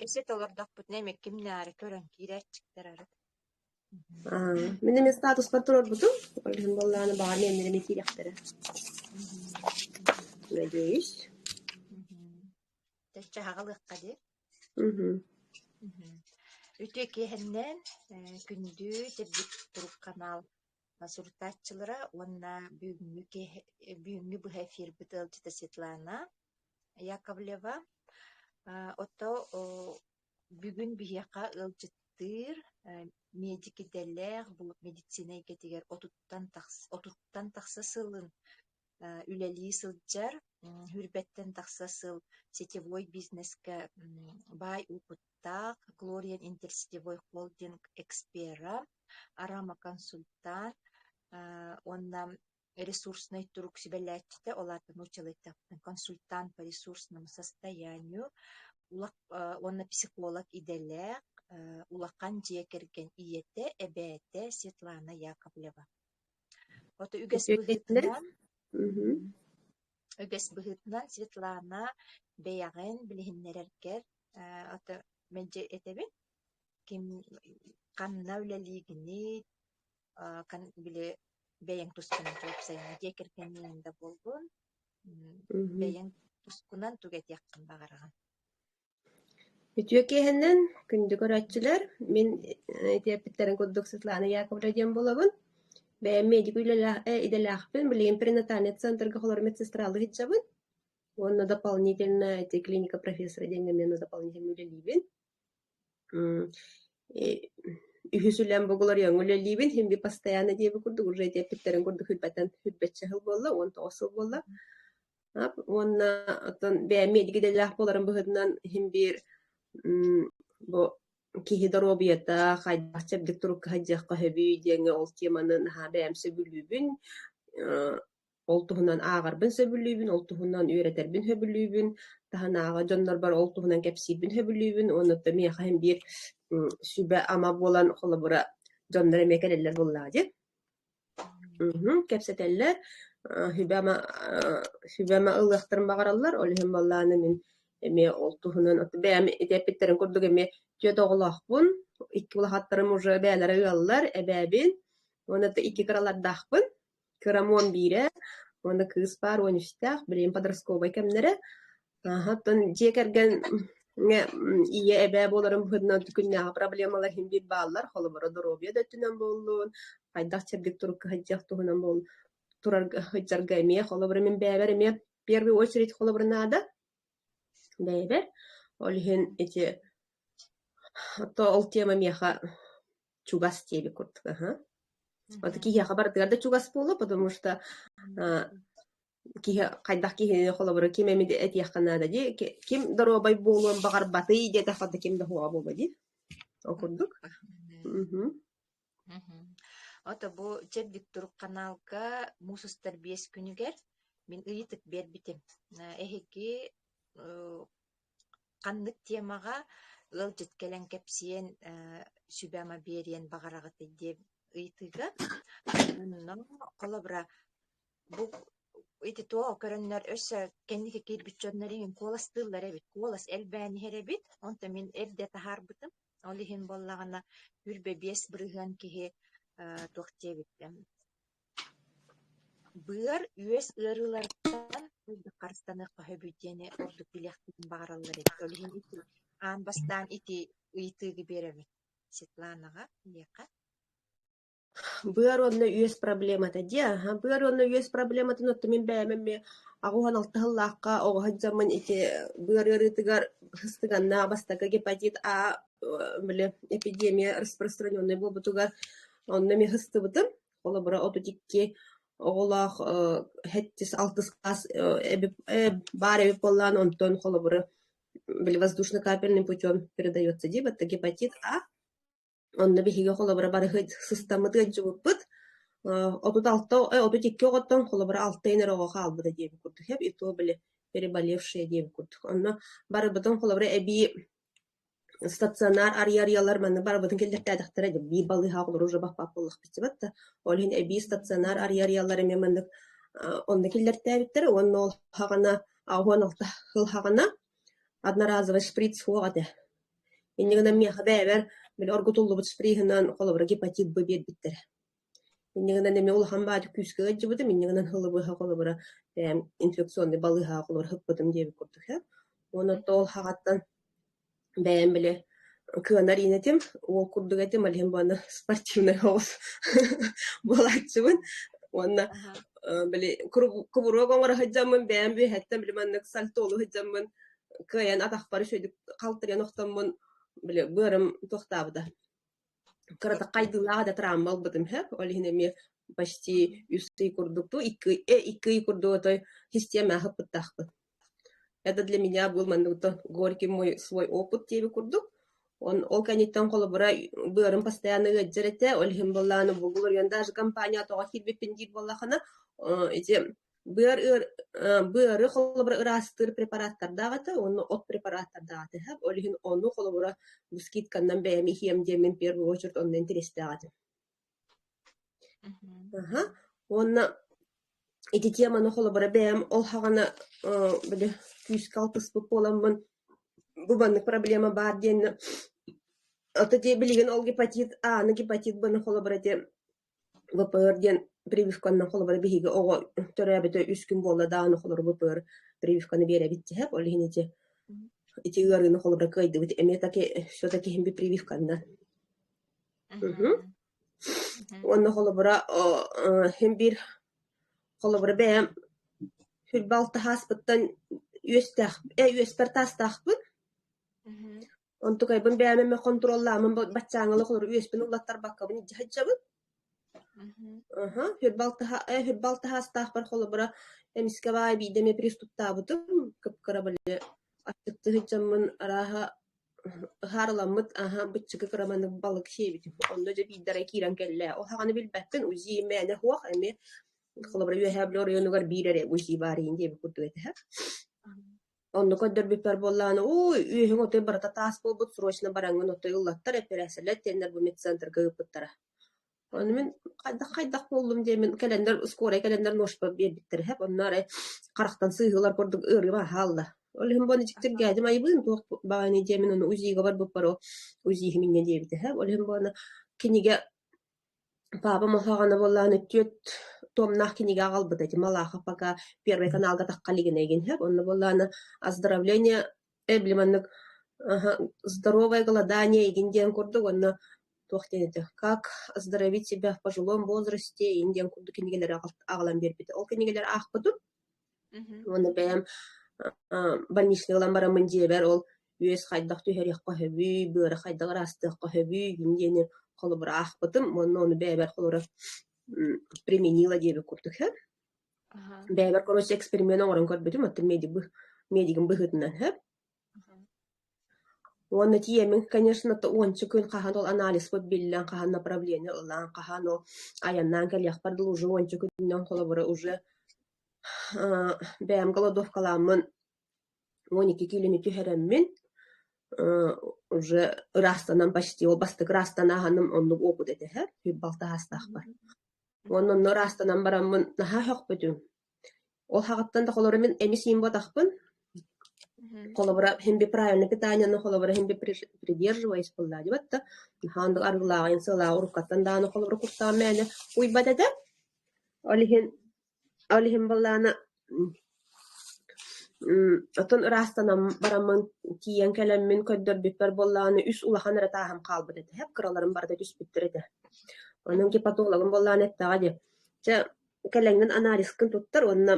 Кэпсэтэ олордохпутуна эмиэ кимнээҕи көрөн киирээччиктэр арыт. Аа, мин эмиэ статуспар туруорбутум, ол иһин буоллаҕына баҕар миэннэрэ эмиэ киириэхтэрэ. Надеюсь. Чэ, аҕалыахха дии. Мгм. Үтүө киэһэннэн, күндү Чэбдик турук канал сурутааччылара уонна бүгүҥҥү киэһэ бүгүҥҥү быһа эфирбит ыалдьыта Светлана Яковлева. Ото бүгүн биһиэхэ ыалдьыттыыр медик идэлээх, бу медицина эйгэтигэр отуттан тахса сылын үлэлии сылдьар, сүүрбэттэн тахса сыл сетевой бизнескэ баай уопуттаах Глориан Интерсетевой холдинг экспера, Арама-консультант уонна ресурснай турук сүбэлээччитэ, ол аата нууччалыы консультант по ресурсному состоянию уонна психолог идэлээх улахан дьиэ кэргэн ийэтэ, эбээтэ Светлана Яковлева. Ото үгэс Үтүө киэһэннэн. быһыытынан Мгм. үгэс быһыытынан Светлана бэйэҕин билиһиннэрэргэр ото мэлдьи этэбин ким ханна үлэлиигиний, били бэйэҥ тускунан уопсайынан дьиэ кэргэниҥ да буоллун, бэйэҥ тускунан тугу этиэххин баҕараҕын? Үтүө киэһэнэн, күндү көрөөччүлэр! Мин итиэппиттэрин курдук Светлана Яковлева диэн буолабын. Бэйэм медик идэлээхпин, билигин перинатальнай центрга холоро медсестралыы сылдьабын уонна дополнительно ити клиника профессора диэҥҥэ эмиэ дополнительно үлэлиибин. Үһүс үлэм бу Глорияҥҥа үлэлиибин, син биир постоянно диэбит курдук уже итиэппиттэрин курдук сүүрбэттэн сүүрбэччэ сыл буолла, 19 сыл буолла. Уонна оттон бэйэм медик идэлээх буоларым быһыытынан иһин биир бу киһи доруобуйата хайдах чэбдик турукка сылдьыахха сөбүй диэҥҥэ ол теманы наһаа бэйэм сөбүлүүбүн. Ол туһунан ааҕарбын сөбүлүүбүн, ол туһунан үөрэтэрбин сөбүлүүбүн, таһынааҕы дьоннорбор ол туһунан кэпсиирбин сөбүлүүбүн уонна оттон миэхэ иһин биир сүбэ-ама буолан холобура дьоннор эмиэ кэлэллэр буоллаҕа дии. Мгм, кэпсэтэллэр, сүбэ-ама сүбэ-ама ылыахтарын баҕараллар, ол иһин буоллаҕына мин эмиэ ол туһунан бэйэм ити эппиттэрин курдук эмиэ түөрт оҕолоохпун, икки улахаттарым уже бэйэлэрэ ыаллар, эбээбин уонна икки кыралардаахпын. Кырам 11-э уонна кыыс баар 13-тээх, билигин подростковай кэмнэрэ. Ааһа, оттон дьиэ кэргэҥҥэ ийэ, эбээ буоларым быһыытынан күннээҕи проблемалар иһин биир бааллар. Холобура, доруобуйа да өттүнэн буоллун, хайдах чэбдик турукка сылдьыах туһунан буоллун, турарга сылдьарга эмиэ, холобура, мин бэйэбэр эмиэ в первую очередь холобура наада бэйэбэр. Ол иһин ити то ол тема миэхэ чугас диэбит курдук, аһа. Вот киһиэхэ барытыгар да чугас буолуо, потому что киһи хайдах киһини холобура ким эмит этиэххэ наада дии, ким доруобай буолуон баҕарбатый диэтэххэ да ким да суоҕа буолуо дии. Ол курдук. Мгм. Ото бу Чэбдик турук каналга муус устар биэс күнүгэр мин ыйытык биэрбитим. Эһиги ханнык темаҕа ыалдьыт кэлэн кэпсиэн, сүбэ-ама биэриэн баҕараҕытый диэн ыйытыыга. Онно холобура бу ити туох көрөннөр өссө кэнники киирбит дьоннор иҥин куоластыыллар эбит, куолас элбээн иһэр эбит. Онтон мин эрдэ таһаарбытым. Ол иһин буоллаҕына 25% киһи туох диэбит Быар, үөс ыарыыларыттан хайдах харыстаныахха сөбүй диэни ордук билиэхпитин баҕараллар эбит. Ол иһин ити аан бастаан ити ыйытыыгы биэрэбин Светланаҕа, миэхэ. Быар уонна үөс проблемата дии, аһа. Быар уонна үөс проблематын оттон мин бэйэм эмиэ 86 сыллаахха оҕо сылдьаммын ити быар ыарыытыгар сыстыганнаах бастакы гепатит А били эпидемия распространенный буолбутугар онно эмиэ сыстыбытым. Холобура, 32 оҕолоох сэттис алтыс класс баар эбит буоллаҕына, онтон холобура били воздушно-капельным путем передается дии, гепатит А. Онно биһиги холобура бары сыстаммыт ыалдьыбыппыт. 36 32 оҕоттон холобура алта эрэ оҕо хаалбыта диэбит курдук и то били переболевшие диэбит курдук. Онно барыбытын холобура эбии стационар арыйа-арыйалар манна барыбытын киллэртээтэхтэрэ дии биир балыыһаҕа олору уже баппат буоллахпыт да ол иһин эбии стационар арыйа-арыйалар эмиэ маннык онно киллэртээбиттэрэ уонна ол хаҕана 86 сыл хаҕана одноразовый шприц суох этэ. Инньэ гынан миэхэ бэйэбэр били оргутуллубут шприһынан холобура гепатит Б биэрбиттэрэ. Инньэ гынан эмиэ улахан баҕайы күүскэ ыалдьыбытым, инньэ гынан сылы быһа холобура бэйэм инфекционнай балыыһаҕа холобура сыппытым диэбит курдук ээ. Уонна ол саҕаттан бэйэм били кыанар иин этим, уол курдук этим, ол иһин буолла спортивнай оҕус буолааччыбын. Уонна били кубуруок оҥоро сылдьаммын бэйэм үөһэттэн били маннык сальтолуу сылдьаммын кыайан атахпар үчүгэйдик халтарыйан охтоммун били быарым туохтаабыта. Кыратык хайдыылаах да травма ылбытым сөп. Ол иһин эмиэ почти үс ый курдук дуу, икки ый курдук отой систиэмэ аһыппыттаахпын. Это для меня был маннык горький мой свой опыт диэби курдук. Он ол кэнниттэн холобура быарым постоянно ыалдьар этэ, ол иһин буоллаҕына бугул даже компания тоҕо киирбиппин диир буоллахына, ити быар ыар быары холобура ыраастыыр препараттардаах этэ уонна от препараттардаах этэ ол иһин ону холобура бу скидканнан бэйэм иһиэм диэммин первую очередь онно интэриэстээх этим. Аха. Уонна ити теманы холобура бэйэм ол хаҕана били күүскэ алтыспыт буоламмын бу маннык проблема баар диэннэ ото ти билигин ол гепатит А-ны гепатит Б-ны холобура ити ВПР диэн прививканнан холобура биһиги оҕо төрөөбүтэ үс күн буолла даҕаны холобура ВПР прививканы биэрэбит дьиһэ ол иһин ити ити ыарыыны холобура кыайдыбыт эмиэ таки все-таки иһин би прививканнан. Уонна холобура иһин биир холобура бэйэм сүрбэ алта сааспыттан үөстээх үөспэр таастаахпын. Онтукайбын бэйэм эмэ хонтуруоллааммын баччааҥҥылык олору үөспүн уллаттарбаккабын илдьэ сылдьабын. Аһа, сүрбэ алта саастаахпар холобура эмискэ баай биирдэ эмэ приступтаабытым, кып-кыра били аччыктыы сылдьаммын арааһа ыһаарыламмыт аһа быччыкы кыра маннык балык сиэбитим. Онно дьэ биирдэ эрэ киирэн кэллэ. Ол саҕаны билбэппин, УЗИ мээнэ суох, эмиэ холобура Үөһээ Бүлүү оройуонугар биир эрэ УЗИ баар иһин диэбит курдук этэ. Онно көрдөрбүппэр буоллаҕына, ууй, үөһүҥ отой барыта таас буолбут, срочно бараҥҥын отой ыллаттар, эпэрээссийэлэр диэннэр бу медцентрга ыыппыттара. Ону мин хайдах-хайдах буоллум диэммин кэлэннэр скорай кэлэннэр ножпа биэрбиттэрэ һэп, онно арай харахтан сыыһылар курдук ыарыы хаалла. Ол иһин буолан дьиктиргээдим айыбыын туох баҕайыный диэммин ону УЗИ-га барбыппар ол УЗИ-һим инньэ диэбитэ һэп. Ол иһин буолан кинигэ Папам оһоҕоно буоллаҕына түөрт туомнаах кинигэ аҕалбыта ити Малахов пока Первый каналга тахха илигинэ игин сөп. Онно буоллаҕына оздоровление били маннык здоровое голодание игин диэн курдук уонна туох диэн этэ как оздоровить себя в пожилом возрасте игин диэн курдук кинигэлэри аҕалан биэрбитэ. Ол кинигэлэри аахпытым. Уонна бэйэм больничный ылан бараммын дьиэбэр ол үөс хайдах түһэриэххэ сөбүй, быары хайдах ыраастыахха сөбүй игин диэни холобура аахпытым уонна ону бэйэбэр холобура применила диэбит курдук сөп. Бэйэбэр короче эксперимент оҥорон көрбүтүм, оттон медик медигим быһыытынан сөп. Уонна тиийэммин, конечно, уонча күн хаһан ол анализпыт биллэн, хаһан направление ылан, хаһан ол айаннаан кэлиэхпэр дылы уже уонча күнүнэн холобура уже бэйэм голодовкалааммын 12 киилэни түһэрэммин уже ыраастанан почти ол бастакы ыраастанааһыным оннук опыт этэ балта саастаахпар. Уонна онно ыраастанан бараммын наһаа сөхпүтүм. Ол хаҕыттан да холобура мин эмис иин буотахпын. Холобура иһин би правильное питаниены холобура иһин би придерживаюсь буоллаа дии батта. Наһаа оннук арыгылааҕын сыалааҕы уруккаттан даҕаны холобура куртаҕым мээнэ уйбат этэ. Ол иһин ол иһин буоллаҕына оттон ыраастанан бараммын тиийэн кэлэммин көрдөрбүппэр буоллаҕына үс улахан эрэ тааһым хаалбыт этэ, кыраларым барыта түспүттэр этэ. Онон гепатологым буоллаҕына эттэҕэ дии, чэ кэлэҥҥин анализкын туттар уонна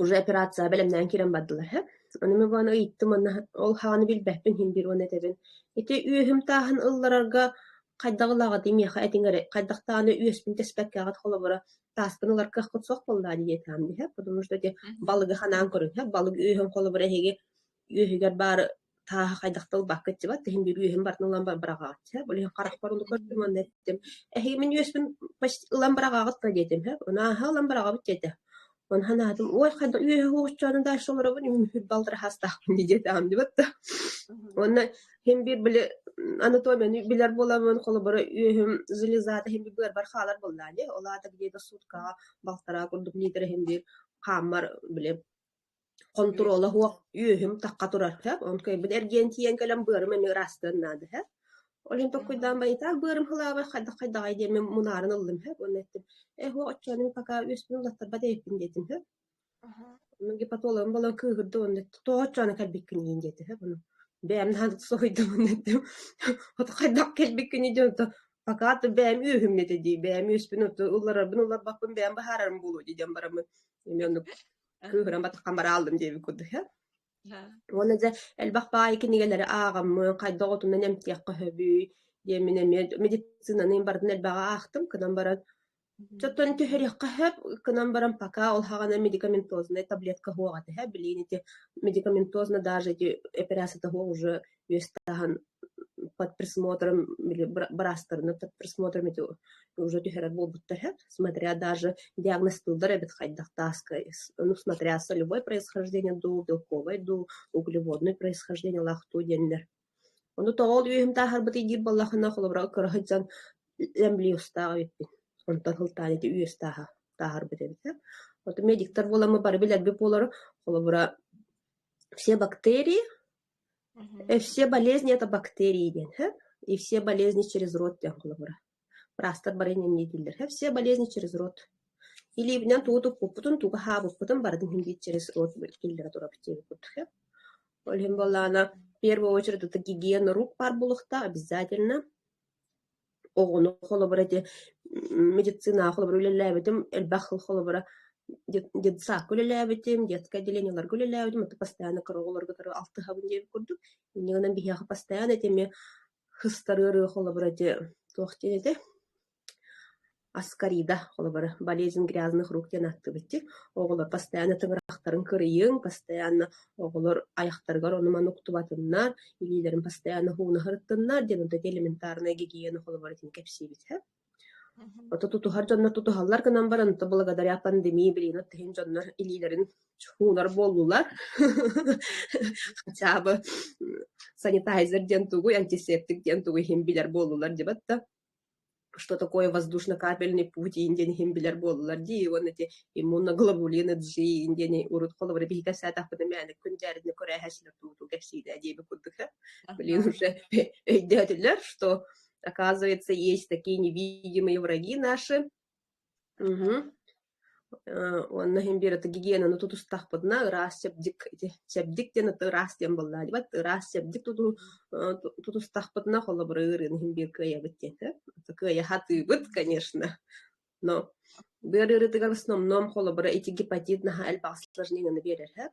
уже операция бэлэмнээн киирэн бардылар һэ. Ону мин буолан ыйыттым уонна ол хааны билбэппин иһин биир уонна этэбин ити үөһүм тааһын ылларарга хайдах ылаҕытый миэхэ этиҥ эрэ хайдах даҕаны үөспүн тэспэккэҕит холобура тааспын ылар кыаххыт суох буоллаҕа дии диэтэҕим дии потому что ити балыгы ханаан көрүҥ балык үөһүн холобура эһиги үөһүгэр баар тааһы хайдах да ылбаккыт дьыбат иһин биир үөһүн барытын ылан быраҕаҕыт ол иһин харахпар ону көрдүм уонна эттим эһиги мин үөспүн почти ылан быраҕаҕыт да диэтим ону ааһа ылан быраҕабыт диэтэ Ону санаатым ой хайдах үөһэ уоҕуччааны дальше олоробун балтара саастаахпын дии диэтэҕим дии батта. Уонна иһин биир били анатомияны билэр буоламмын холобура үөһүм железата иһин биир быарбар хаалар буоллаа дии. Ол аата где-то суткаҕа балтараа курдук литр иһин биир хааммар били Хонтуруола суох үөһүм тахха турар сөп, онтукайбын эргийэн тиийэн кэлэн быарым эмиэ ыраастыан наада сөп. Ол иһин толкуйдаан байытаах быарым сылаабай хайдах хайдаҕай диэммин мунааран ыллым сөп уонна эттим ээ суох оччону пока үөспүн улаттарбат эбиппин диэтим сөп. Онно гепатологым буолан кыыһырда уонна тоҕо оччону кэлбиккиний диэтэ сөп ону бэйэм наһаа соһуйдум уонна эттим хото хайдах кэлбиккиний диэн онто пока бэйэм үөһүм этэ дии бэйэм үөспүн ылларарбын ылларбаппын бэйэм быһаарарым буолуо дии диэн бараммын эмиэ оннук кыыһыран батаххан барааллым диэбит курдук һэ. Уонна дьэ элбэх баайы кинигэлэри ааҕаммын, хайдах отунан эмтиэххэ сөбүй диэммин эмиэ медицинаны барытын элбэҕи аахтым, гынан баран чоттон түһэриэххэ сөп, гынан баран пока ол хаҕана медикаментознай таблетка суох этэ һэ, билигин ити медикаментозно даже ити операцията суох уже үөс тааһан под присмотром или быраастарынан под присмотром ити уже түһэрэр буолбуттар һэ смотря даже диагностыыллар эбит хайдах тааска ну смотря солевой происхождение дуу белковай дуу углеводный происхождениелаах дуу диэннэр ону тоҕо ол үөһүм тааһарбытый диир буоллахына холобура кыра сылдьан эмблиустаах эбиппин онтон сылтаан ити үөс тааһа тааһарбыт эбит һэ вот медиктар буоламмыт бары билэрбит буолар холобура все бактерии Все болезни это бактерии диэн сөп, и все болезни через рот диэн холобура. Быраастар бары иннинэ дииллэр сөп, все болезни через рот. Илиибинэн тугу туппуппутун, тугу аһаабыппытын барытын иһин биир через рот киллэрэ турабыт диэбит курдук сөп. Ол иһин буоллаҕына, в первую очередь это гигиена рук баар буолуохтаах обязательно. Оҕону холобура ити медицинаҕа холобура үлэлээбитим, элбэх сыл холобура детсадка үлэлээбитим, детскай отделениеларга үлэлээбитим, это постоянно кыра оҕолорго кытары алтыһабын диэбит курдук. Инньэ гынан биһиэхэ постоянно ити эмиэ сыстар ыарыы холобура ити туох диэн этэ Аскарида, холобура, болезнь грязных рук диэн ааттыыбыт дии. Оҕолор постоянно тыҥырахтарын кырыйыҥ, постоянно оҕолор айахтарыгар ону-маны уктубатыннар, илиилэрин постоянно һууна сырыттыннар диэн онто ити элементарная гигиена холобура итини кэпсиибит һэ. Ото тутуһар дьоннор тутуһаллар гынан баран, онто благодаря пандемии билигин иһин дьоннор илиилэрин хуунар буоллулар. Хотя бы санитайзер диэн тугуй, антисептик диэн тугуй иһин билэр буоллулар дебат да. Что такое воздушно-капельный путь диэн иһин билэр буоллулар дии уонна ити иммуноглобулины G диэни урут холобура биһиги кэпсээтэхпитинэ мээнэ күн дьээритинэ көрөөһөөччүлэр туутуу кэпсиирэ диэбит курдук блин уже өйдөөтүлэр что оказывается есть такие невидимые враги наши. Мгм. Уонна иһин биир аты гигиенаны тутустахпытына ыраас чэбдик ити чэбдик диэн аты ыраас диэн буоллаа дибат ыраас чэбдик тутустахпытына холобура ыарыыны иһин биир кыайабыт диэн кыайа сатыыбыт конечно но быар ыарыытыгар в основном холобура ити гепатит наһаа элбэх осложнениены биэрэр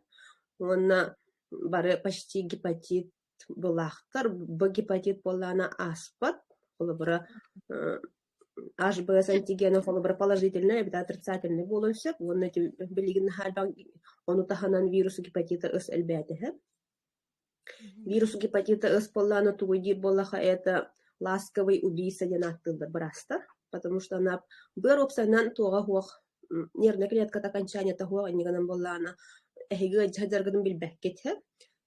уонна бары почти гепатит Былаахтар Б гепатит буоллаҕына ааспат, холобура HBS антигена холобура положительнай эбэтэр отрицательнай буолуон сөп уонна ити билигин наһаа элбэх ону таһынан вирус гепатита С элбээтэ Вирус гепатита С буоллаҕына тугуй диир буоллахха это ласковый убийца диэн ааттыыллар быраастар, потому что она быар уопсайынан туоҕа суох нервная клетката окончаниета суох инньэ гынан буоллаҕына эһиги ыалдьа сылдьаргытын билбэккит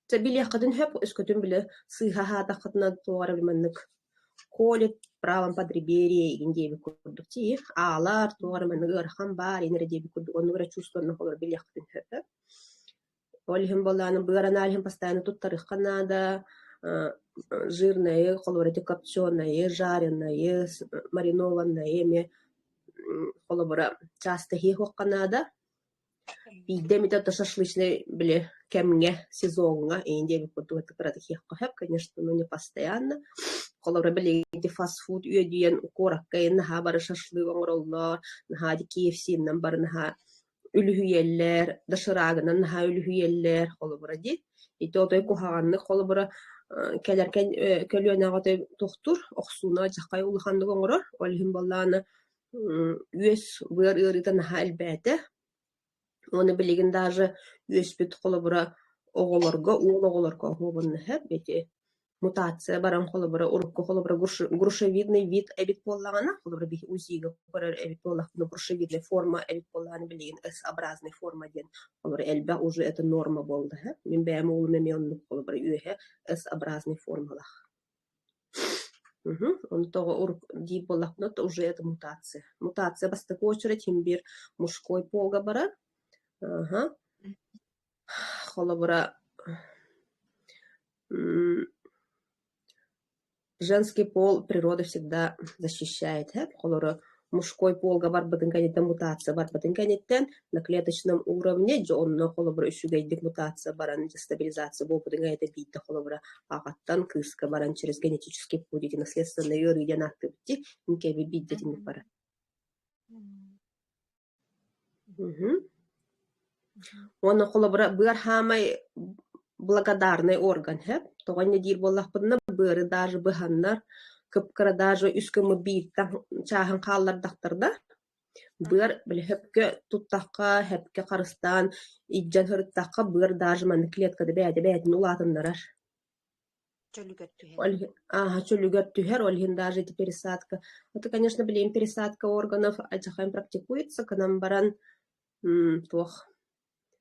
Чэ, билиэххитин сөп, өскөтүн били сыыһа аһаатаххытына туох эрэ маннык колет правом подреберье игин диэбит курдук тиих аалар туох эрэ маннык ыарахан баар ин эрэ диэбит курдук оннук эрэ чувствованно олор билиэххитин сөп. Ол иһин буоллаҕына быар аналиһын постоянно туттарыахха наада, жирные, холобура ити копченые, жареные, маринованные эмиэ холобура часто иһиэххэ наада. Биирдэ эмитэ то шашлычнай били кэмҥэ, сезоҥҥа эйин диэбит курдук кыратык иһиэххэ сөп, конечно, но не постоянно. Холобура, билигин ити фастфуд үөдүйэн куоракка эйин наһаа бары шашлык оҥороллор, наһаа ити KFC-нан бары наһаа үлүһүйэллэр, доширагынан наһаа үлүһүйэллэр, холобура дии. Ити отой куһаҕаннык холобура кэлэр көлүөнэҕэ отой тохтуур, охсууну алдьархай улаханнык оҥорор. Ол иһин буоллаҕына Үөс быар ыарыыта наһаа элбээтэ уонна билигин даже үөспүт холобура оҕолорго, уол оҕолорго оһуобунна сөп ити мутация баран холобура урукку холобура грушевидный вид эбит буоллаҕына холобура биһи УЗИ-га көрөр эбит буоллахпына грушевидный форма эбит буоллаҕына билигин S-образный форма диэн холобура элбэх уже это норма буолла сөп. Мин бэйэм уолум эмиэ оннук холобура үөһэ S-образный формалаах. Ону тоҕо диир буоллахпына то уже это мутация. Мутация бастакы очередь син биир мужской полга барар. Аха. Холобура, женский пол природа всегда защищает. Холобура, мужской полга барбытын кэнниттэн мутация барбытын кэнниттэн на клеточном уровне дьэ онно холобура үчүгэйдик мутация баран дестабилизация буолбутун кэнниттэн биирдэ холобура аҕаттан кыыска баран через генетический путь ити наследственный ыарыы диэн ааттыыбыт дии инкэби биирдэ итинник барар. Уонна холобура быар хаамай благодарный орган һэп. Тоҕо инньэ диир буоллахпытына быары даже быһаннар, кып-кыра даже үс гыммыт бииртэн чааһын хааллардахтар да, быар били сөпкө туттахха, сөпкө харыстаан илдьэн сырыттахха быар даже маннык клеткада бэйэтэ бэйэтин улаатыннарар. Чөлүгэр түһэр. Ол иһин ааһа чөлүгэр түһэр, ол иһин даже ити пересадка. Это, конечно, билигин пересадка органов алдьархайын практикуется, гынан баран туох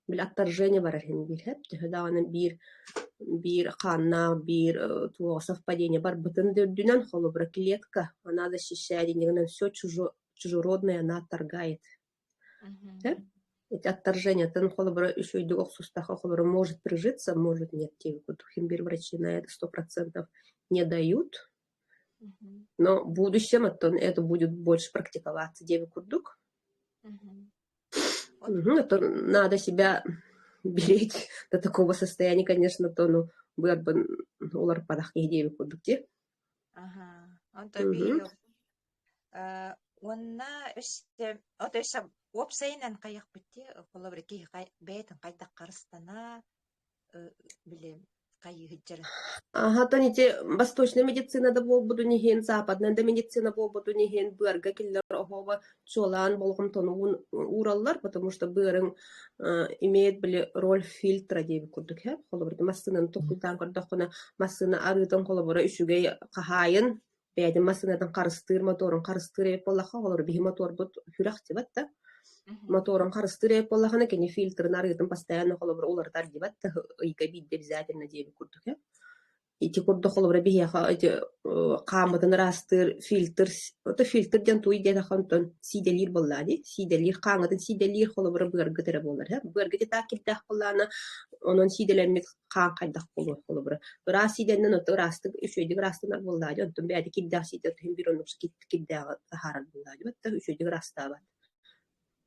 били отторжение барар иһин биир сөп. Төһө даҕаны биир биир хааннаах, биир туох совпадение барбытын да үрдүнэн, холобура, клетка, она защищает, иннинэн все чужеродное она отторгает. Эти отторжениятын холобура үчүгэйдик охсустахха холобура может прижиться, может нет диэбит курдук иһин биир врачи на это 100% не дают. Но в будущем оттон это будет больше практиковаться диэбит курдук. Это надо себя беречь до такого состояния, конечно, то ну быарбын уларпатах киһи диэбит курдук дии. Аха. Онто биһиги Уонна өссө ото өссө уопсайынан хайыахпыт дии, холобура киһи бэйэтин хайдах харыстана, били хайыы сылдьарын. Аһатан ити восточная медицина да буолбутун иһин, западная да медицина буолбутун иһин быарга киллэр оһоҕо чуолаан болҕомтону уураллар, потому что быарыҥ имеет били роль фильтра диэбит курдук һэ. Холобур, массыынаны толкуйдаан көрдөххүнэ, массыына арыытын холобура үчүгэй хаһаайын бэйэтин массыынатын харыстыыр, моторун харыстыыр эбит буоллахха, холобура, биһи моторбут сүрэх дибат да, моторун харыстыыр эбит буоллахына, кини фильтрын арыытын постоянно холобура уларытар дибат да, ыйга биирдэ обязательно диэбит курдук ээ. Ити курдук холобура биһиэхэ ити хааммытын ыраастыыр фильтр, ото фильтр диэн туй диэтэххэ онтон сиидэлиир буоллаа дии. Сиидэлиир, хааҥҥытын сиидэлиир холобура быаргыт эрэ буолар ээ. Быаргыт итаак кирдээх буоллаҕына, онон сиидэлэммит хаан хайдах буолуой холобура ыраас сиидэннэн ото ыраастык үчүгэйдик ыраастанар буоллаа дии онтон бэйэтэ кирдээх сиидэ иһин биир оннук кирдээҕи таһаарар буоллаа дии баттах үчүгэйдик ыраастаабат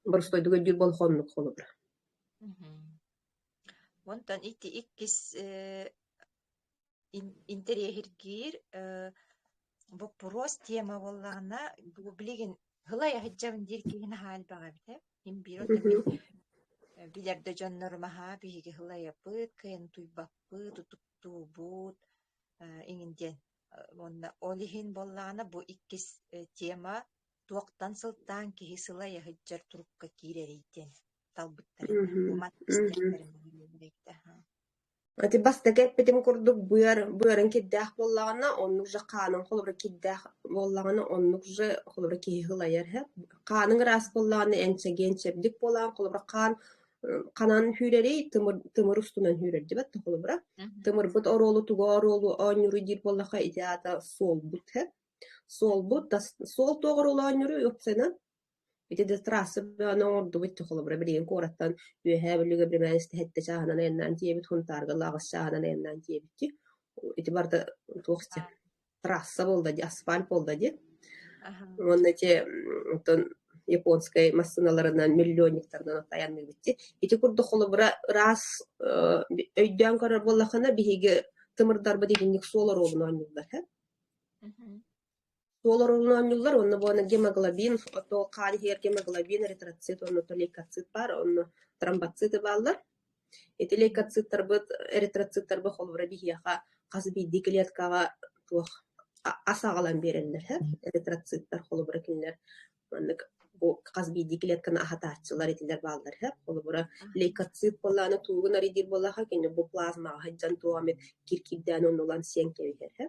боростуойдук өйдүүр буолуох оннук холобура. Онтон ити иккис интэриэһиргиир боппуруос тема буоллаҕына билигин һылайа сылдьабын диир киһи наһаа элбэх эбит ээ. Мин биир оттон мин билэр да дьоннорум аһаа биһиги һылайабыт, кыайан утуйбаппыт, утуктуубут иҥин диэн. Уонна ол иһин буоллаҕына бу иккис тема туохтан сылтаан киһи сылайа сылдьар турукка киирэрий диэн талбыттар этэ. Бу маннык истиэхтэрин Ити бастакы эппитим курдук быар быарыҥ кирдээх буоллаҕына, оннук же хааныҥ холобура кирдээх буоллаҕына, оннук же холобура киһи сылайар һэ. Хааныҥ ыраас буоллаҕына эн чэгиэн чэбдик буолаҕын, холобура хаан ханан сүүрэрий, тымыр тымыр устунан сүүрэр диэбэт да холобура. Тымырбыт оруолу тугу оруолу оонньууруй диир буоллахха ити аата суолбут һэ. Суолбут тас суол туох оруолу оонньууруй уопсайынан? Ити да трасса бөҕөнү оҥордубут дии холобура билигин куораттан Үөһээ Бүлүүгэ биримээн сэттэ чааһынан айаннаан тиийэбит, Сунтаарга аҕыс чааһынан айаннаан тиийэбит дии. Ити барыта туох дии трасса буолла дии, асфальт буолла дии. Уонна ити оттон японскай массыыналарынан миллионниктарынан айанныыбыт дии. Ити курдук холобура ыраас өйдөөн көрөр буоллаххына биһиги тымырдарбыт итинник суол оруолун оонньууллар һэ. Суол оруолун оонньууллар уонна буолан гемоглобин, ото хаан иһигэр гемоглобин, эритроцит уонна лейкоцит баар, онно тромбоциты бааллар. Ити лейкоциттарбыт, эритроциттарбыт холобура биһиэхэ хас биирдии клеткаҕа туох ас аҕалан биэрэллэр һэ. Эритроциттар холобура кинилэр маннык бу хас биирдии клетканы аһатааччылар итилэр бааллар һэ. Холобура лейкоцит буоллаҕына туугун арыйдыыр буоллаха кини бу плазмаҕа сылдьан туох эмит киркиирдээн оннулан сиэн кэбиһэр һэ.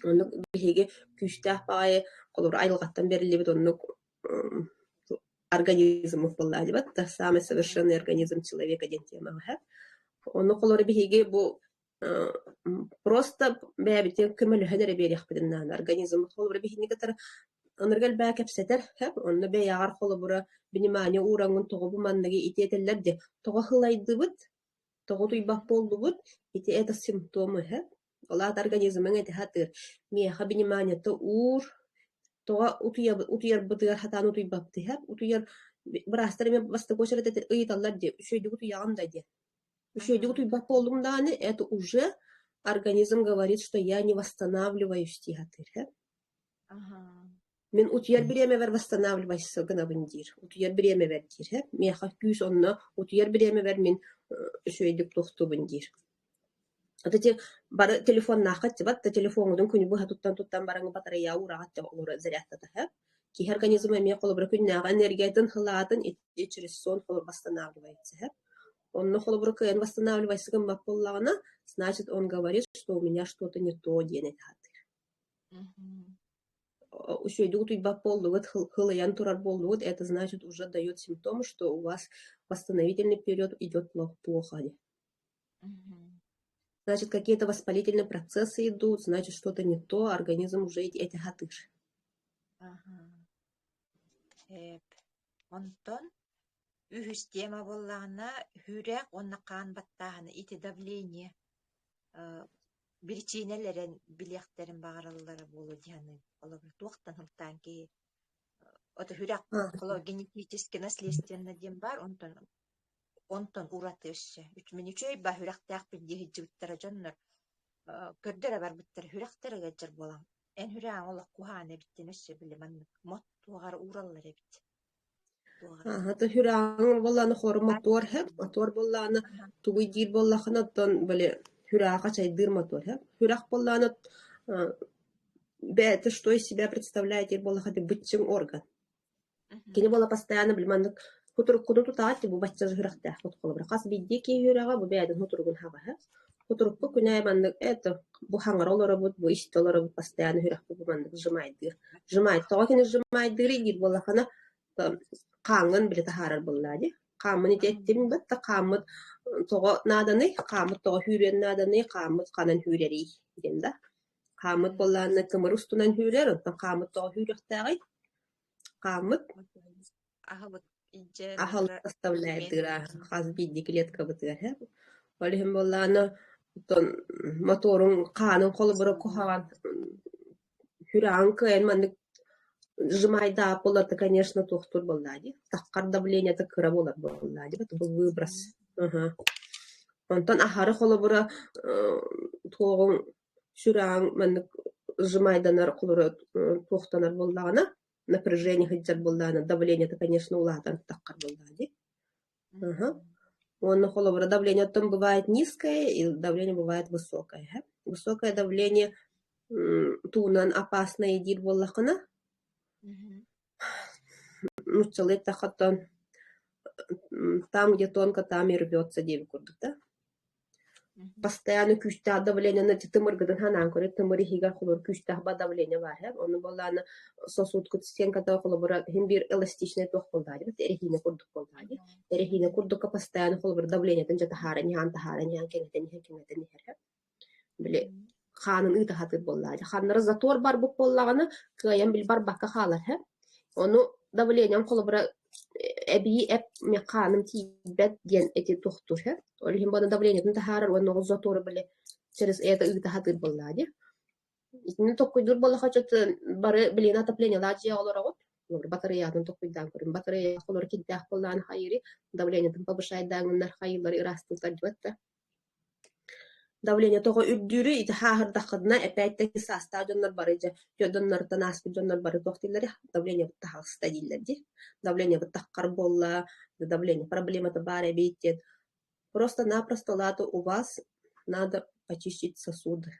Оннук биһиги күүстээх баҕайы, холобура, айылҕаттан бэриллибит оннук организммыт буоллаҕа да самый совершенный организм человека диэн темаҕа сөп. Оннук холобура биһиги бу просто бэйэбитин көмөлөһөн эрэ биэриэхпитин наада. Организммыт холобура биһини кытары ынырык элбэҕи кэпсэтэр сөп. Онно бэйэҕэр холобура внимание уураҥҥын тоҕо бу манныгы ити этэллэр диye тоҕо сылайдыбыт? Тоҕо утуйбат буоллубут? Ити это симптомы һэ. Ол аата организмыҥ этэ сатыыр. Миэхэ вниманиета уур, тоҕо утуйарбытыгар сатаан утуйбаппытый һэ. Утуйар быраастар эмиэ бастакы очерет ыйыталлар дии, үчүгэйдик утуйаҕын да диэн. Үчүгэйдик утуйбат буоллуҥ даҕаны, это уже организм говорит, что я не восстанавливаюсь дии сатыыр һэ. Мин утуйар бириэмэбэр восстанавливайся гынабын диир, утуйар бириэмэбэр диир һэ. Миэхэ күүс онно утуйар бириэмэбэр мин үчүгэйдик туохтуубун диир. Вот эти бары телефоннааххыт дьыбат да телефоҥҥутун күнү быһа туттан-туттан баран батарыйа уураҕыт дьэ олору зарядтата һэ. Киһи организма эмиэ холобура күннээҕи энергиятын хылаатын ити через сон холобур восстанавливается һэ. Онно холобура кыайан восстанавливайся гыммат буоллаҕына, значит он говорит, что у меня что-то не то диэн этэ сатыыр. Үчүгэйдик утуйбат буоллугут, хылыйан турар буоллугут, это значит уже дает симптом, что у вас восстановительный период идет плохо. Значит, какие-то воспалительные процессы идут, значит, что-то не то, организм уже эти хатыр. Эп. Онтон үһүс тема буоллаҕына, сүрэх уонна хаан баттааһына ити давление биричиинэлэрин билиэхтэрин баҕараллара буолуо дии саныыбын. Холобур, туохтан сылтаан киһи ото сүрэх холобур генетически наследственно диэн баар, онтон онтон ураты өссө. Мин үчүгэй ба сүрэхтээхпин дии сылдьыбыттара дьоннор көрдөрө барбыттара сүрэхтэрэ ыалдьар буолан эн сүрэҕиҥ олох куһаҕан эбит диэн өссө били маннык мот туоҕар уураллар эбит. Аһата сүрэҕиҥ буоллаҕына хору мотуор һэп, мотуор буоллаҕына тугуй диир буоллаххына оттон били сүрэҕи хачайдыыр мотуор һэп. Сүрэх буоллаҕына бэйэтэ что из себя представляет диир буоллахха ити быччыҥ орган. Кини буола постоянно били маннык кутуруккутун тутаҕыт бу бачча сүрэхтээхпит холобура хас биирдии киһи сүрэҕэ бу бэйэтин кутуругун хаҕаһа. Кутурукку күнэ маннык это бу хаҥара олоробут, бу истэ олоробут постоянно сүрэхпит бу маннык сжимайдыыр. Сжимает. Тоҕо кини сжимайдыырый диир буоллаххына хааҥҥын били таһаарар буоллаа дии. Хааммын ити эттим да хааммыт тоҕо нааданый, хааммыт тоҕо сүүрүөн нааданый, хааммыт ханан сүүрэрий диэн да. Хааммыт буоллаҕына тымыр устунан сүүрэр, оттон хааммыт тоҕо сүүрүөхтээҕий? Хааммыт Аһылык илдьэ аһылык составляйдыыра хас биирдии клеткабытыгар һэ. Ол иһин буоллаҕына оттон моторуҥ хаанын холобура куһаҕан сүрэҕиҥ кыайан маннык сжимайдаах буоллар, конечно, туохтуур буоллаа дии. Таххар давлениета кыра буолар буоллаа дии, бу выброс. Онтон аһары холобура туоҕуҥ сүрэҕиҥ маннык сжимайданар холобура туохтанар буоллаҕына, напряжение сылдьар буоллаҕына, давлениета, конечно, улаатан таххар буоллаа дии. Уонна холобура давление оттон бывает низкое и давление бывает высокое. Высокое давление тугунан опасное диир буоллаххына, нууччалыы эттэххэ оттон там, где тонко, там и рвется диэбит курдук да. Постоянно күүстээх давлениены тымыргытын ханаан көрө тымыр иһигэр холобур күүстээх ба давление баар һэ. Ону буоллаҕына сосудкут стенката холобура иһин биир эластичнай туох буоллаҕа дии, эрэһиинэ курдук буоллаҕа дии. Эрэһиинэ курдукка постоянно холобур давлениетын дьэ таһааран иһэн таһааран иһэн кэҥэтэн иһэн кэҥэтэн иһэр һэ. Били хаанын ыыта сатыыр буоллаҕа дии. Ханнары затор барбыт буоллаҕына кыайан били барбакка хаалар һэ. Ону давлением холобура эбии эп хааным тиийбэт диэн эти туохтуур һэ. Ол иһин буолан давлениетын таһаарар уонна ол затору били через это ыыта сатыыр буоллаҕа дии. Итини толкуйдуур буоллахха чё-то бары билигин отоплениелаах дьиэҕэ олороҕут. Батарыйаатын толкуйдаан көрүҥ. Батарыйа холоро кирдээх буоллаҕына хайыырый, давлениетын повышайдааҥыннар хайыылары ыраастыыллар диэбэт да. Давление тоҕо үрдүүрүй ити хааһырдаххытына опять-таки саастаах дьоннор бары дьэ дьонноруттан ааспыт дьоннор бары туох дииллэрий давлениебыт таһаҕаста дииллэр дии. Давлениебыт таххар буолла, давление проблемата баар эбит диэн. Просто-напросто лаата у вас надо почистить сосуды.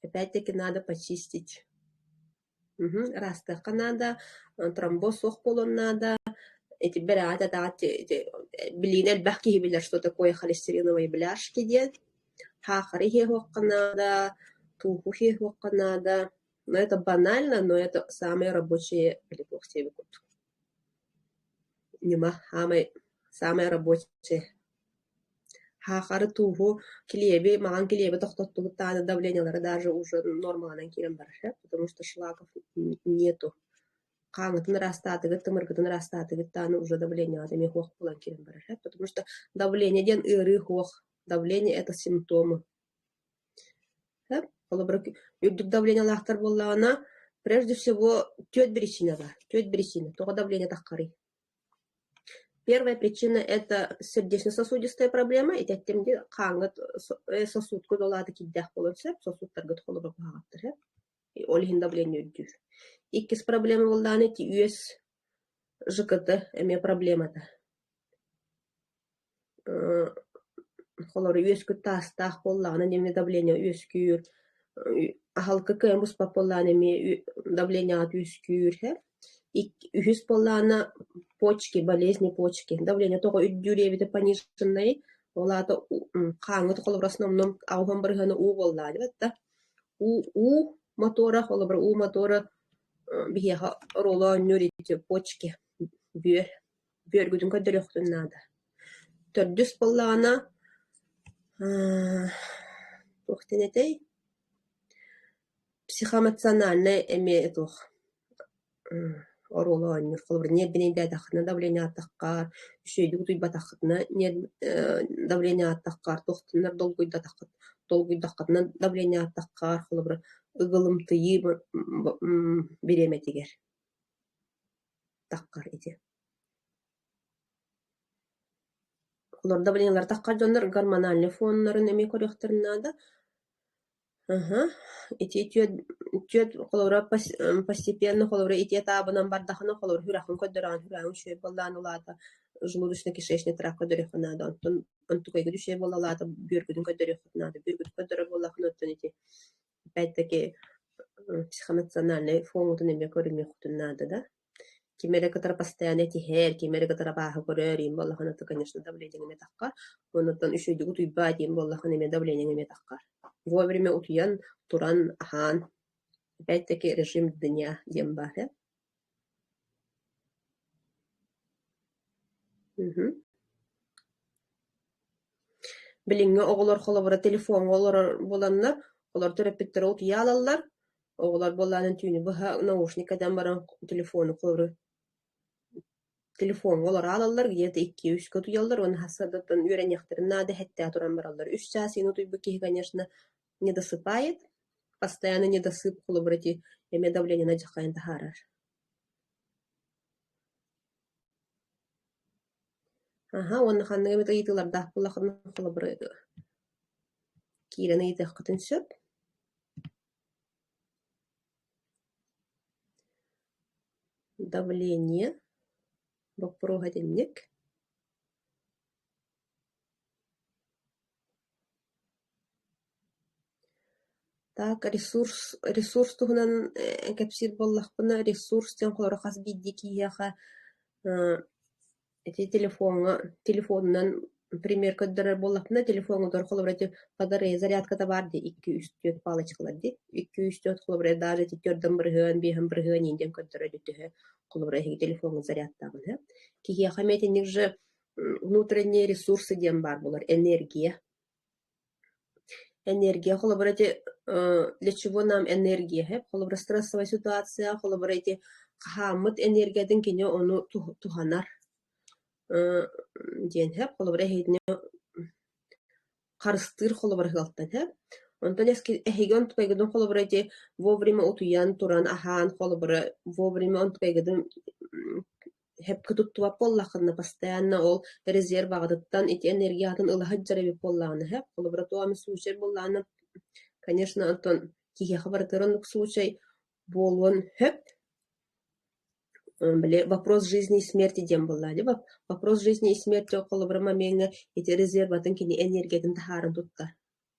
Опять-таки надо почистить. Ыраастыахха наада, тромбоз суох буолуон наада. Ити бэрэҕэ даҕат билиини элбэх киһи билэр, что такое холестериновые бляшки диэн. Саахары иһиэххэ наада, тууһу иһиэххэ наада. Но это банально, но это самое рабочее курдук. Ньыма саамай самое рабочее. Саахары, тууһу, килиэби, маҥан килиэби тохтоттубут даҕаны давлениелара даже уже нормаланан киирэн барар сөп, потому что шлаков нету. Хааҥҥытын ыраастаатыгыт, тымыргытын ыраастаатыгыт даҕаны уже давлениеҕыт эмиэ суох буолан киирэн барар сөп, потому что давление диэн ыарыы суох. Давление это симптомы. Холобура, үрдүк давлениелаахтар буоллаҕына, прежде всего түөрт причина баар. Түөрт причина. Тоҕо давление таххарый? Первая причина это сердечно-сосудистая проблема. Ити эттим дии, хааҥҥыт сосудка долаата киирдээх буолуон сөп, сосудтаргыт холобура куһаҕаттар сөп. Ол иһин давление үрдүүр. Иккис проблема буоллаҕына ити үөс ЖКТ эмиэ проблемата. Холобура үөскүт таастаах буоллаҕына эмиэ давление үөскүүр, аһылыкка кыайан буспат буоллаҕына эмиэ давлениеҕа үөскүүр һэ. Үһүс буоллаҕына почки, болезни почки. Давление тоҕо үрдүүр эбитэ пониженнай, ол аата хааҥҥыт холобура основном аҕыс бырыһыана уу буоллаҕа дии да. Уу уу мотора, холобура уу мотора биһиэхэ оруолу оонньуур ити почки, бүөр. Бүөргүтүн көрдөрүөххүтүн наада. Төрдүс буоллаҕына туох диэн этэй, психоэмоциональнай эмиэ туох оруолу оонньуур. Холобура, ньиэрбинэйдээтэххинэ давление ааттаххар, үчүгэйдик утуйбатаххытына давление ааттаххар, туохтаннар долгуйдатаххыт долгуйдаххытына давление ааттаххар, холобура, ыгылымтыйыы бириэмэтигэр таххар ити. Олор давлениелара таххар дьоннор гормональнай фоннарын эмиэ көрүөхтэрин наада. Аһа, ити түөрт холобура постепенно холобура ити этаабынан бардахына холобура сүрэххин көрдөрөҕүн, сүрэҕиҥ үчүгэй буоллаҕына ол аата желудочно-кишечный тракт көрдөрүөххэ наада, онтон онтукайгыт үчүгэй буолла ол аата бүөргүтүн көрдөрүөххүт наада, бүөргүтүн көрдөрөр буоллаххына оттон ити опять-таки психоэмоциональнай фоҥҥутун эмиэ көрүнүөххүтүн наада да. Ким эрэ кытары постоянно этиһэр, ким эрэ кытары абааһы көрөр иин буоллахына, то, конечно, давлениеҥ эмиэ таххар. Оннуттан үчүгэйдик утуйбат диэн буоллахына эмиэ давлениеҥ эмиэ таххар. Вовремя утуйан, туран, аһаан, опять-таки режим дня диэн баар ээ. Мгм. Билиҥҥи оҕолор холобура телефоҥҥа олорор буоланнар, олор төрөппүттэрэ утуйа аалаллар, оҕолор буоллаҕына түүнү быһа наушник кэтэн баран телефону холобура телефоҥҥа олоро аалаллар, где-то икки-үскэ утуйаллар уонна сарсыардаттан үөрэниэхтэрин наада иһэттээх туран бараллар. Үс чаас иһин утуйбут киһи, конечно, не досыпает, постоянно недосып холобура ити эмиэ давлениены дьаххайан таһаарар. Аһа, уонна ханнык эмит ыйытыылардаах буоллаххына, холобура, киирэн ыйытыаххытын сөп. Давление боппуруоһа итинник. Так, ресурс ресурс туһунан кэпсиир буоллахпына, ресурс диэн холобура хас биирдии киһиэхэ ити телефоҥҥа телефонунан пример көрдөрөр буоллахпына, телефоҥҥутугар холобура ити батарея зарядката баар дии икки үс түөрт палочкалар дии икки үс түөрт холобура даже ити түөртэн бырыһыан, биэһэн бырыһыан иин диэн көрдөрөр ити төһө холобура эһиги телефоҥҥут зарядтааҕын һэ. Киһиэхэ эмиэ итинник же внутренние ресурсы диэн баар буолар, энергия. Энергия холобура ити для чего нам энергия һэп холобура стрессовая ситуация холобура ити хаһааммыт энергиятын кини ону туһанар диэн һэп холобура эһигини харыстыыр холобура ыалтан һэп онтон эһиги онтукайгытын холобура ити вовремя утуйан туран аһаан холобура вовремя онтукайгытын Сөпкө туттубат буоллаххына, постоянно ол резерв аҕатыттан ити энергиятын ыла сылдьар эбит буоллаҕына сөп. Холобура, туох эмэ случай буоллаҕына, конечно, онтон киһиэхэ барытыгар оннук случай буолуон сөп. Били вопрос жизни и смерти диэн буоллаҕа дии. Вопрос жизни и смерти холобура момеҥҥа ити резерватын кини энергиятын таһааран туттар.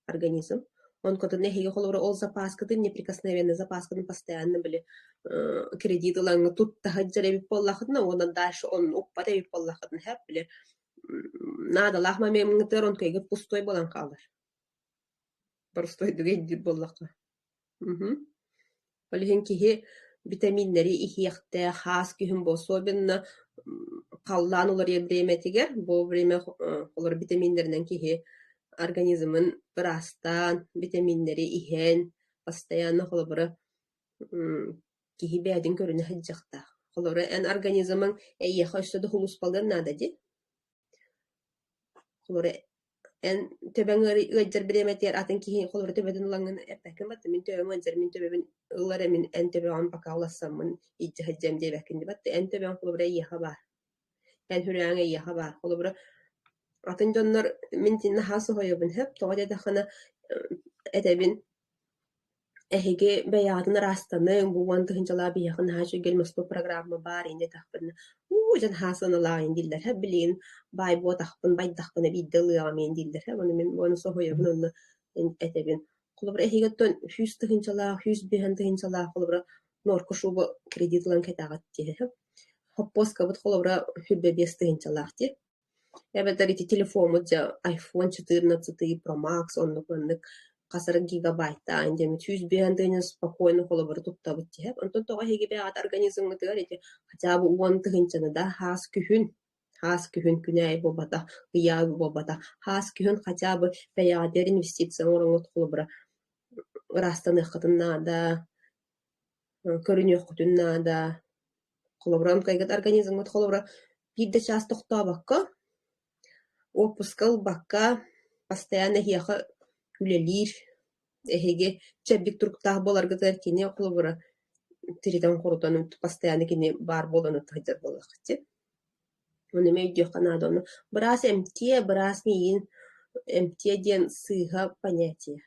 организм. Онкотун эһиги холобура ол запаскытын неприкосновенный запаскытын постоянно били кредит ылаҥҥа тутта сылдьар эбит буоллаххытына уонна дальше онно укпат эбит буоллаххытына сөп били наадалаах момемҥытыгар онтуйгут пустой буолан хаалар. Простойдук өйдүүр буоллахха. Мгм. Ол иһин киһи битэмииннэри иһиэхтээх, хаас күһүн бу особенно халлаан уларыйар бириэмэтигэр бу время олор битэмииннэринэн киһи организмын ыраастаан, битэмииннэри иһэн, постоянно холобура киһи бэйэтин көрүнэ сылдьыахтаах. Холобура, эн организмыҥ эйиэхэ өссө да сулууспалыан наада дии. Холобура, Эн төбөҥ ыалдьар бириэмэтигэр атын киһи холобура төбөтүн ылаҥҥын эппэккин батта мин төбөм ыалдьар, мин төбөбүн ыл эрэ мин эн төбөҕүн пока улассаммын илдьэ сылдьыам диэбэккин дии батта эн төбөҥ холобура эйиэхэ баар. Эн сүрэҕиҥ эйиэхэ баар. Холобура атын дьоннор мин наһаа соһуйабын сөп, тоҕо диэтэххинэ этэбин Эһиги бэйэҕитин ыраастаныҥ, бу уон тыһыынчалаах биһиэхэ наһаа үчүгэй Москва программа баар инньэ диэтэхпинэ, уу дьэ наһаа сыаналаах инньэ дииллэр һэ, билигин баай буотахпын, байдахпына биирдэ ылыаҕым инньэ дииллэр һэ, ону мин уонна соһуйабын уонна этэбин. Холобура, эһиги оттон 100 тыһыынчалаах, 105 тыһыынчалаах холобура норка шуба кредит ылан кэтэҕит дии һэ. Хоппуоскабыт холобура 25 тыһыынчалаах дии. Эбэтэр ити телефоммут дьэ iPhone 14 Pro Max оннук маннык хас эрэ гигабайтаан диэммит 105 тыһыынча спокойно холобура туттабыт дии. Онтон тоҕо эһиги бэйэҕит организмҥытыгар ити хотя бы 10 тыһыынчаны да хаас күһүн күнээйи буолбатах, ыйаа буолбатах, хаас күһүн хотя бы бэйэҕитигэр инвестиция оҥороҥҥут холобура ыраастаныаххытын наада, көрүнүөххүтүн наада. Холобура, оҥкайгыт организмҥыт холобура биир да чаас тохтообокко, уоппуска ылбакка, постоянно эһиэхэ үлэлиир, эһиги чэбдик туруктаах буоларгытыгар кини холобура тиритэн-хорутан постоянно кини баар буолан сылдьар буоллаххыт дии. Ону эмиэ өйдүөххэ наада онно. Быраас эмтиэ, быраас миигин эмтиэ диэн сыыһа понятие.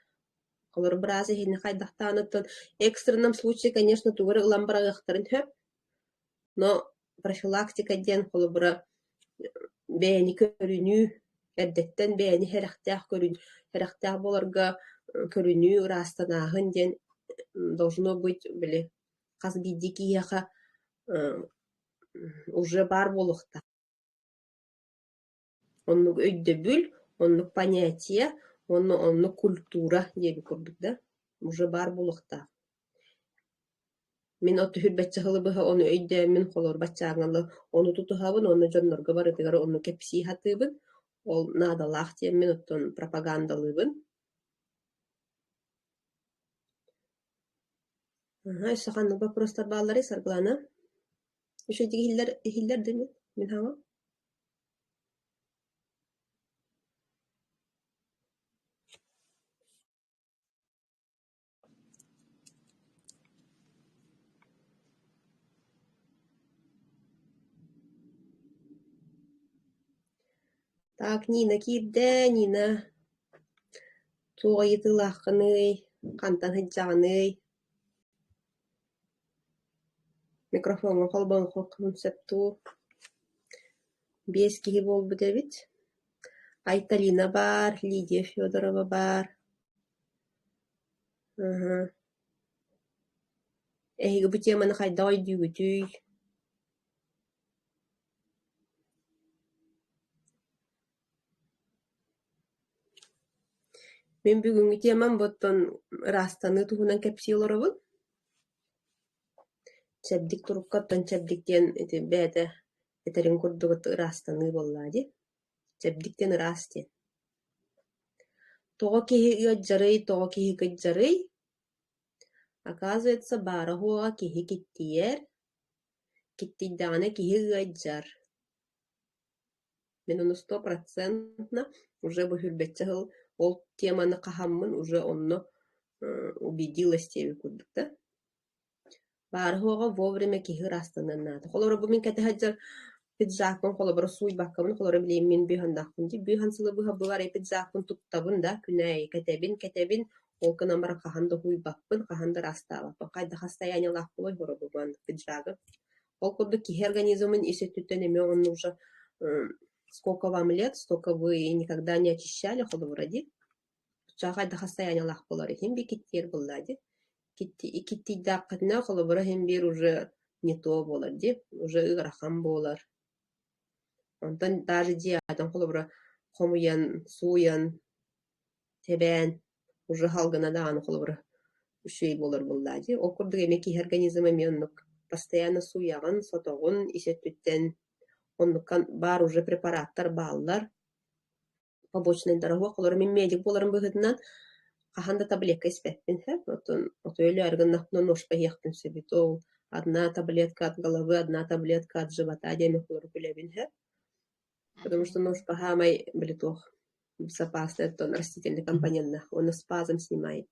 Олор быраас иһини хайдахтааныттан экстренном случае, конечно, тугу эрэ ылан быраҕыахтарын сөп, но профилактика диэн холобура бэйэни көрүнүү, эрдэттэн бэйэни сэрэхтээх көрүн, сэрэхтээх буоларга көрүнүү, ыраастанааһын диэн должно быть били хас биирдии киһиэхэ уже баар буолуохтаах. Оннук өйдөбүл, оннук понятие уонна оннук культура диэбит курдук да, уже баар буолуохтаах. Мин от түһүрбэччэ сылы быһа ону өйдөөммүн холобур баччааҥҥа ону тутуһабын уонна дьоннорго барытыгар ону кэпсии сатыыбын, ол наадалаах диэммин оттон пропагандалыыбын. Аһа, өссө ханнык боппуруостар баалларый, Саргылаана? Үчүгэйдик иһиллэр иһиллэр дуу мин хаҥа? Так, Нина киирдэ, Нина туох ыйытыылааххыный, хантан сылдьаҕыный? Микрофоҥҥа холбонуоххун сөп дуу? Биэс киһи буолбут эбит. Айталина баар, Лидия Федорова баар. Аһа. Эһиги бу теманы хайдах өйдүүгүтүй? Мин бүгүҥҥү темам бу оттон ыраастаныы туһунан кэпсии олоробун. Чэбдик турукка оттон чэбдик диэн ити бэйэтэ этэрин курдук ыраастаныы буоллаҕа дии. Чэбдик диэн ыраас диэн. Тоҕо киһи ыалдьарый, тоҕо киһи кырдьарый? Оказывается, баара-суоҕа киһи киттийэр, киттийдэҕинэ киһи ыалдьар. Мин ону стопроцентно уже бу сүүрбэччэ сыл ол теманы хаһаммын уже онно убедилась диэбит курдук да. Баара-суоҕа вовремя киһи ыраастаныан наада. Холобура, бу мин кэтэ сылдьар пиджакпын холобура сууйбаккабын, холобура билигин мин быыһаннаахпын дии. Быыһан сылы быһа бу арай пиджакпын туттабын да, күн аайы кэтэбин, кэтэбин, ол гынан баран хаһан да уһуйбаппын, хаһан да ыраастаабаппын. Хайдах состояниелаах буолуой холобура бу маннык пиджагы. Ол курдук киһи организмын ис өттүттэн эмиэ онно уже сколько вам лет, столько вы никогда не очищали, холобура дии. Оччоҕо хайдах состояниелаах буолар иһин биир киттиэр буоллаа дии. Киттийдэххитинэ холобура иһин биир уже не то буолар дии, уже ыарахан буолар. Онтон даже дьиэҕитин холобура хомуйан, сууйан, тэбээн уже салгына даҕаны холобура үчүгэй буолар буоллаа дии. Ол курдук эмиэ киһи организма эмиэ оннук постоянно сууйаҕын, сотоҕун ис өттүттэн оннукка баар уже препараттар бааллар побочнайдара суох. Олору мин медик буоларым быһыытынан хаһан да таблетка испэппин сөп. Оттон оту өлөөрү гыннахпына ножка иһиэхпин сөбүт. Ол одна таблетка от головы, одна таблетка от живота диэн холорук үлэбин сөп. Потому что ножка саамай били туох. Безопасный оттон растительный компоненнах. Он спазм снимает.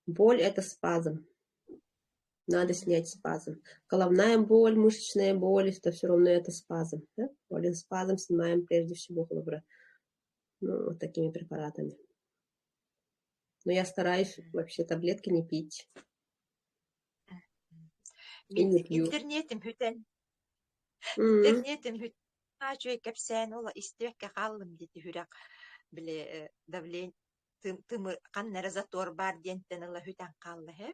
Боль – это спазм. Надо снять спазм. Головная боль, мышечная боль – это все равно это спазм. Да? Боль, спазм снимаем прежде всего холобура, ну, вот такими препаратами. Но я стараюсь вообще таблетки не пить. И Мин не пью. интернетим бүтэн М. интернетим бүтэн үчүгэй кэпсээн ол истибэккэ хааллым диэти сүрэх били давление тымыр ханна эрэ затор баар диэнтэн ыла сүтэн хаалла үһү.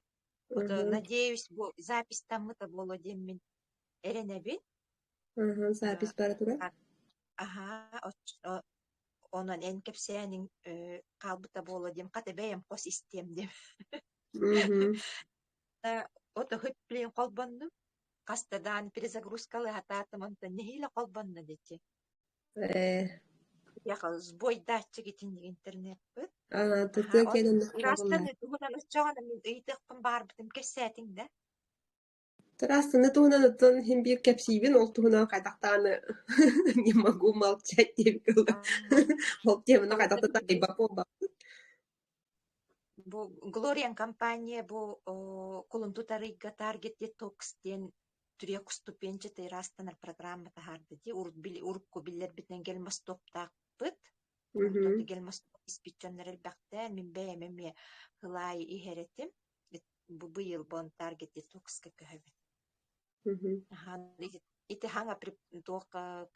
Вот Мгм. надеюсь, бу записьтаммыта буолуо диэммин эрэнэбин. Ага, запись бара турар. Аһаа, онон эн кэпсээниҥ хаалбыта буолуо диэм, хата бэйэм хос истиэм диэм. Мгм. Ото блин холбоннум. Хаста даҕаны перезагрузкалыы сатаатым, онтон нэһиилэ холбонно диэччи. Э, Сбойдааччык итинник интернеппыт. а, Аһаа, тытыа он кэлэн ыраастан туһунан оччоҕуна мин ыйытыахпын баҕарбытым кэпсээтиҥ да? Тыраассаны туһунан оттон иһин биир кэпсиибин, ол туһунан хайдахтааны не могу молчать диэбиккэ дылы. Ол теманы хайдах да тайбат буолбаппын. Бу Глориан компания бу кулун тутар ыйга Target Detox диэн трехступенчатый ыраастанар программа таһаарда дии. Урукку биллэрбитинэн гельмостоптаахпыт. Урут гельмостоп испит дьоннор элбэхтэр. Мин бэйэм эмиэ ылаайы иһэр этим. Бу быйыл бон Target Detox-ка көһөбүн. Ити хаҥа туох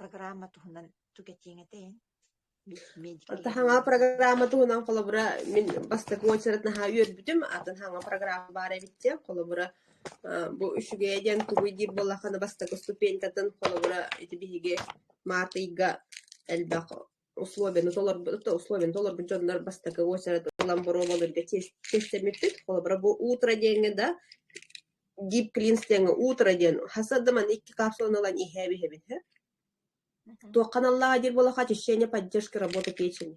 программа туһунан тугэтиэҥ этэйин? Ата хаҥа программа туһунан холобура мин бастакы уочарат наһаа үөрбүтүм, атын хаҥа программа баар эбит диэн холобура бу үчүгэйэ диэн тугуй диир буоллаххына бастакы ступенькатын холобура ити биһиги март ыйга элбэх условияны толорбут условияны толорбут дьоннор бастакы уочарат ылан боруобалыырга чиэстэммиппит. Холобура бу утро диэҥҥэ да Deep Cleanse диэҥҥэ утро диэн хас да манна икки капсуланы ылан иһээбиһэбин Туохха аналлааҕа диир буоллахха, очищение поддержки работы печени.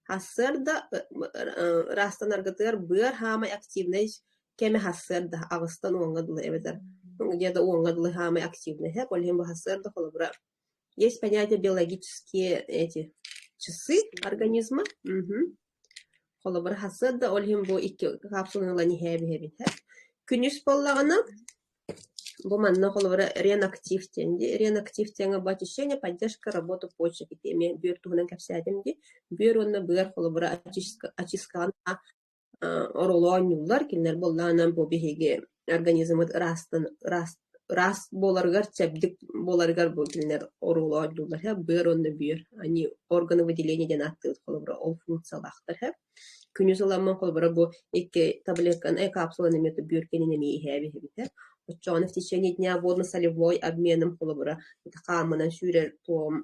Сарсыарда ыраастанаргытыгар быар хаамай активнай кэмэ сарсыарда аҕыстан уоҥҥа дылы эбэтэр где-то уоҥҥа дылы хаамай активнай ол иһин бу сарсыарда холобура есть понятие биологические эти часы организма. Мгм. Холобура сарсыарда ол иһин бу икки капсуланы ылан иһээбиһэбин Күнүс буоллаҕына Бу манна холобура ренактив диэн дии. Ренактив диэҥҥэ бу очищение, поддержка работы почек ити эмиэ бүөр туһунан кэпсээтим дии. Бүөр уонна быар холобура очисткаҕын оруолу оонньууллар. Кинилэр буоллаҕына бу биһиги организммыт ыраастан ыраас ыраас буоларыгар, чэбдик буоларыгар бу кинилэр оруолу оонньууллар. Быар уонна бүөр они органы выделения диэн ааттыыбыт холобура ол функциялаахтар. Күнүс ыламмын холобура бу икки таблетканы капсуланы эмиэ бүөркэнин эмиэ иһээбиһэбитэ. Оччоҕуна в течение дня водно-солевой обменым холобура хааммынан сүүрэр туом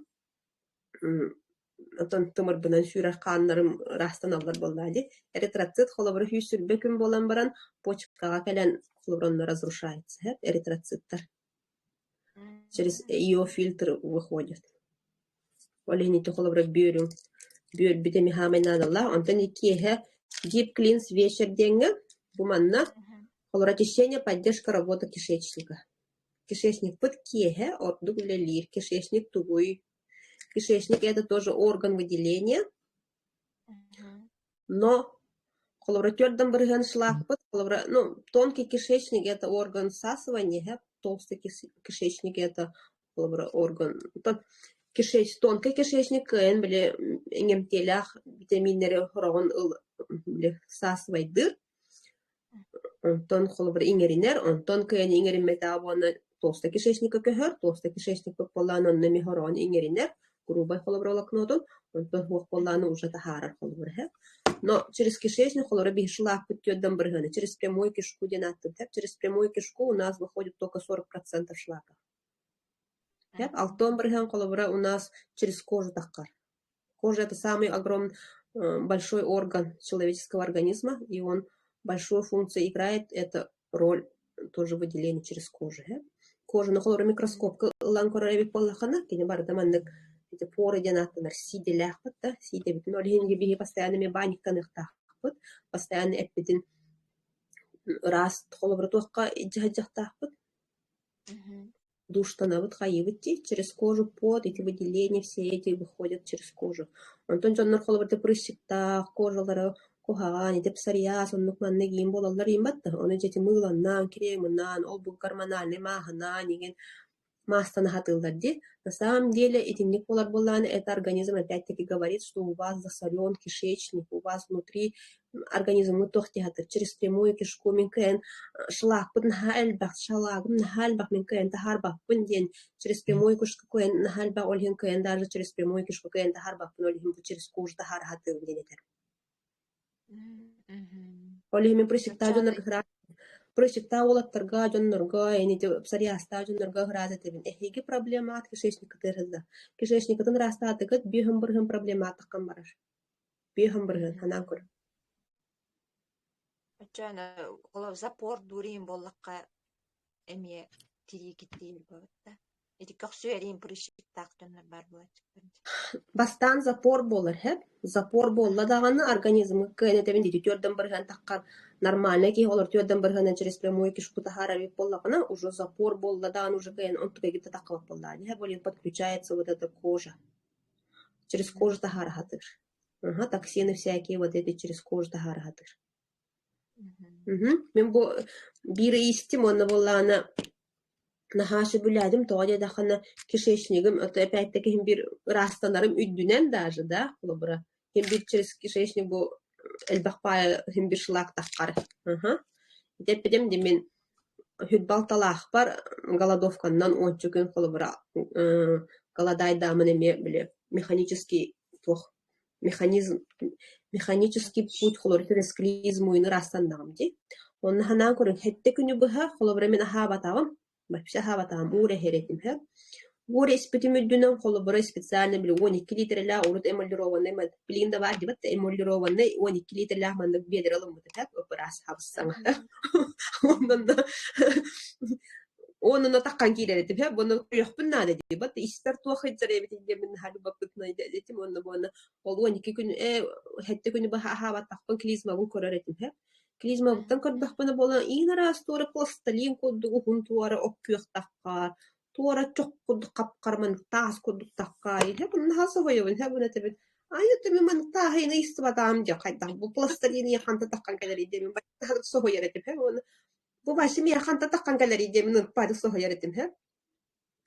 оттон тымырбынан сүүрэр хааннарым ыраастаналлар буоллаа дии. Эритроцит холобура 120 күн буолан баран почкаҕа кэлэн холобура онно разрушается эритроциттар. Через ее фильтр выходят. Ол иһин ити холобура бүөрүҥ бүөрбүт эмиэ саамай наадалаах. Онтон киэһэ Deep Cleanse вечер диэҥҥэ бу манна холобура очищение, поддержка работы кишечника. Кишечникпыт киэһэ ордук үлэлиир. Кишечник тугуй? Кишечник это тоже орган выделения, но холобура түөрт бырыһыан шлакпыт, холобура, ну, тонкий кишечник это орган всасывания, толстый кишечник это холобура орган тонкий кишечник кыайан били иҥэмтиэлээх витаминнэри хороҕун ыл били всасывайдыыр Онтон холобура иҥэринэр, онтон кыайан иҥэриммэтэҕэ буолла толстой кишечникка көһөр, толстой кишечникпыт буоллаҕына онно эмиэ хороҕун иҥэринэр, грубай холобура волокнотун, онтон суох буоллаҕына уже таһаарар холобура иһэ. Но через кишечник холобура биһи шлакпыт түөрдэн бырыһыана, через прямую кишку диэн ааттыыбыт, через прямую кишку у нас выходит только 40% шлака. Алтон бырыһыан холобура у нас через кожу таххар. Кожа это самый огромный большой орган человеческого организма, и он большую функцию играет, это роль тоже выделения через кожу. Кожаны холобура микроскопка ылан көрөр эбит буоллаххына, кини барыта маннык ити поры диэн ааттанар сиидэлээхпит да, сиидэбитин ол иһин биһиги постоянно эмиэ баанньыктаныахтаахпыт, постоянно эппитин ыраас холобура туохха илдьэ сылдьыахтаахпыт. Душтанабыт хайыыбыт дии, через кожу пот, эти выделения все эти выходят через кожу. Онтон дьоннор холобур прыщиктаах, кожалара куһаҕан, ити псориаз оннук маннык иин буолаллар иин да, ону дьэ ити мыыланнаан, кремынан, ол-бу гормональнай мааһынаан игин маастан аһатыыллар дии. На самом деле итинник буолар буоллаҕына, это организм опять-таки говорит, что у вас засорен кишечник, у вас внутри организмҥыт туох дии сатыыр, через прямую кишку мин кыайан шлакпыт наһаа элбэх, шалагым наһаа элбэх, мин кыайан таһаарбаппын диэн через прямую кишку кыайан наһаа элбэх, ол иһин кыайан даже через прямую кишку кыайан таһаарбаппын, ол иһин бу через кожу таһаара сатыыбын диэн этэр. Ол иһин мин просектаа дьоннорго просектаа уолаттарга, дьоннорго, ити псориазтаах дьоннорго ыраас этэбин. Эһиги проблемаҕыт кишечниккытыгар сылдьар. Кишечниккытын ыраастаатыгыт, биэһин бырыһын проблемаатаххын барар. Биэһин бырыһын, санаан көр. Оччоон холобур запор дуурин буоллахха эмиэ тирии киттиир буолбут да. Ити көхсү эриин прыщиктаах дьоннор баар буолааччылар. Бастаан запор буолар һэп. Запор буолла даҕаны организмҥа кыайан этэбин дии түөрдэн бырыһыан таххар нормальный киһи олор түөрдэн бырыһыанан через прямую кишку таһаарар эбит буоллаҕына уже запор буолла даҕаны уже кыайан онтукайгыт да таххыбат буоллаҕа дии һэп подключается вот эта кожа. Через кожу таһаара сатыыр. Ага, токсины всякие вот эти через кожу таһаара сатыыр. Мин бу биир истим уонна буоллаҕына наһаа сөбүлээтим, тоҕо диэтэххинэ кишечнигим это опять-таки иһин биир ыраастанарым үрдүнэн даже да холобура иһин биир через кишечник бу элбэх баайы иһин биир шлак таххар. Ити эппитим дии мин хүрбалталаахпар голодовканнан уонча күн холобура голодайдаамын эмиэ били механический туох механизм механический путь холобура через клизму ыраастаннаҕым дии. Онно санаан көрүҥ, сэттэ күнү быһа холобура мин аһаабатаҕым, вообще аһаабатаҕым, уура иһэр этим һэ. Уура испитим үрдүнэн холобура специально били 12 литрэлээх урут эмалированный билигин да баар дибэт да эмалированный 12 литрэлээх маннык биэдэрэ ылыммытым һэ ыраас хабыс-саҥа. Онон да Уонна таххан киирэр этим, һэ, буну көрүөхпүн наада дии, бат испэр туох сылдьар эбитий диэммин наһаа любопытнай этим уонна буонна ол 12 күн сэттэ күнү быһа аһаабатахпын клизмабын көрөр этим, һэ. Клизмабыттан көрдөхпүнэ буолан иин араас туора пластилин курдук уһун туора ок күөх таххаар, туора чох курдук хап-хара маннык таас курдук таххаар, һэ, буну наһаа соһуйабын, һэ, буну этэбин ай это мин маннык тааһыйны истибатаам дьэ хайдах бу пластилин ханта таххан кэлэрий диэмин соһуйар этим, һэ, уонна бу вообще миэхэ хантан таххан кэлэрий диэммин ырпаары соһуйар этим һэ.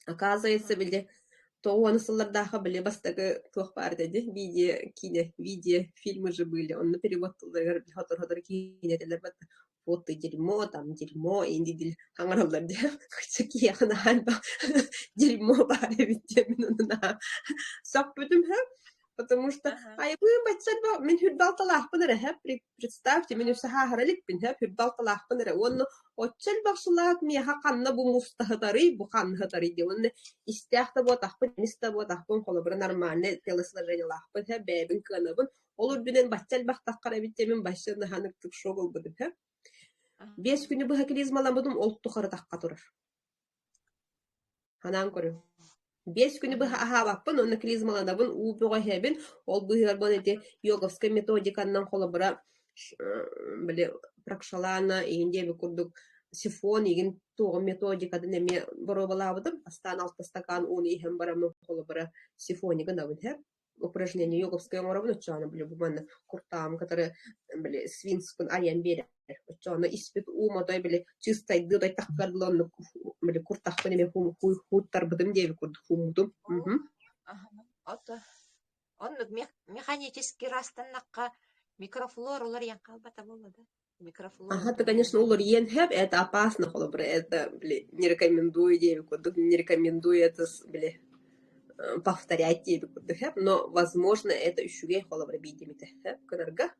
Оказывается, били тоҕус сыллардаахха били бастакы туох баар этэ дии видео киинэ видео фильмы же были онно перевод тылларыгар сотору-сотору киинэ этэлэр бата вот ты дерьмо там дерьмо инди дил хаҥараллар дии киһиэхэ наһаа элбэх дерьмо баар эбит диэммин ону наһаа сөхпүтүм һэ потому что айбыы бачча мин хүрбалталаахпын эрэ һэ Представьте, мин өссө хааһара иликпин, һэ, үрдалталаахпын эрэ уонна оччо элбэх сылаат миэхэ ханна бу мустаһытарый, бу ханнаһытарый диэн уонна истээх да буотахпын, эмис да буотахпын, холобура нормальнай телосложениелаахпын, һэ, бэйэбин кыанабын, ол үрдүнэн бачча элбэх таххар эбит диэмин бачча наһаа шок ылбытым, һэ. 5 күнү быһа клизмаламмытым, ол тухары тахха турар. Ханаан көрүҥ. 5 күнү быһа аһаабаппын уонна клизмаланабын, уу бөҕө иһэбин. Ол быыһыгар буолан ити йоговскай методиканнан холобура били пракшалана игин диэбит курдук сифон игин туоҕун методикатын эмиэ боруобалаабытым. Бастаан алта стакан ууну иһэн бараммын холобура сифони гынабын һэ. Упражнение йоговскай оҥоробун оччоҕуна били бу манна куртаҕым кытары били свинскын айан биэрэр. Оччоҕуна испит уум отой били чыыстайдыы отой таххар дылы оннук били куртахпын эмиэ хууттарбытым диэбит курдук хууммутум. Ото оннук механически ырастаннахха микрофлора уларыйан хаалбата буолла да? Ага, ты, конечно, уларыйан хэп, это опасно, холобура, это, били, не рекомендую диэбит курдук, не рекомендую это, били, повторять диэбит курдук хэп, но, возможно, это үчүгэй холобура биирдимитэ хэп гынарга.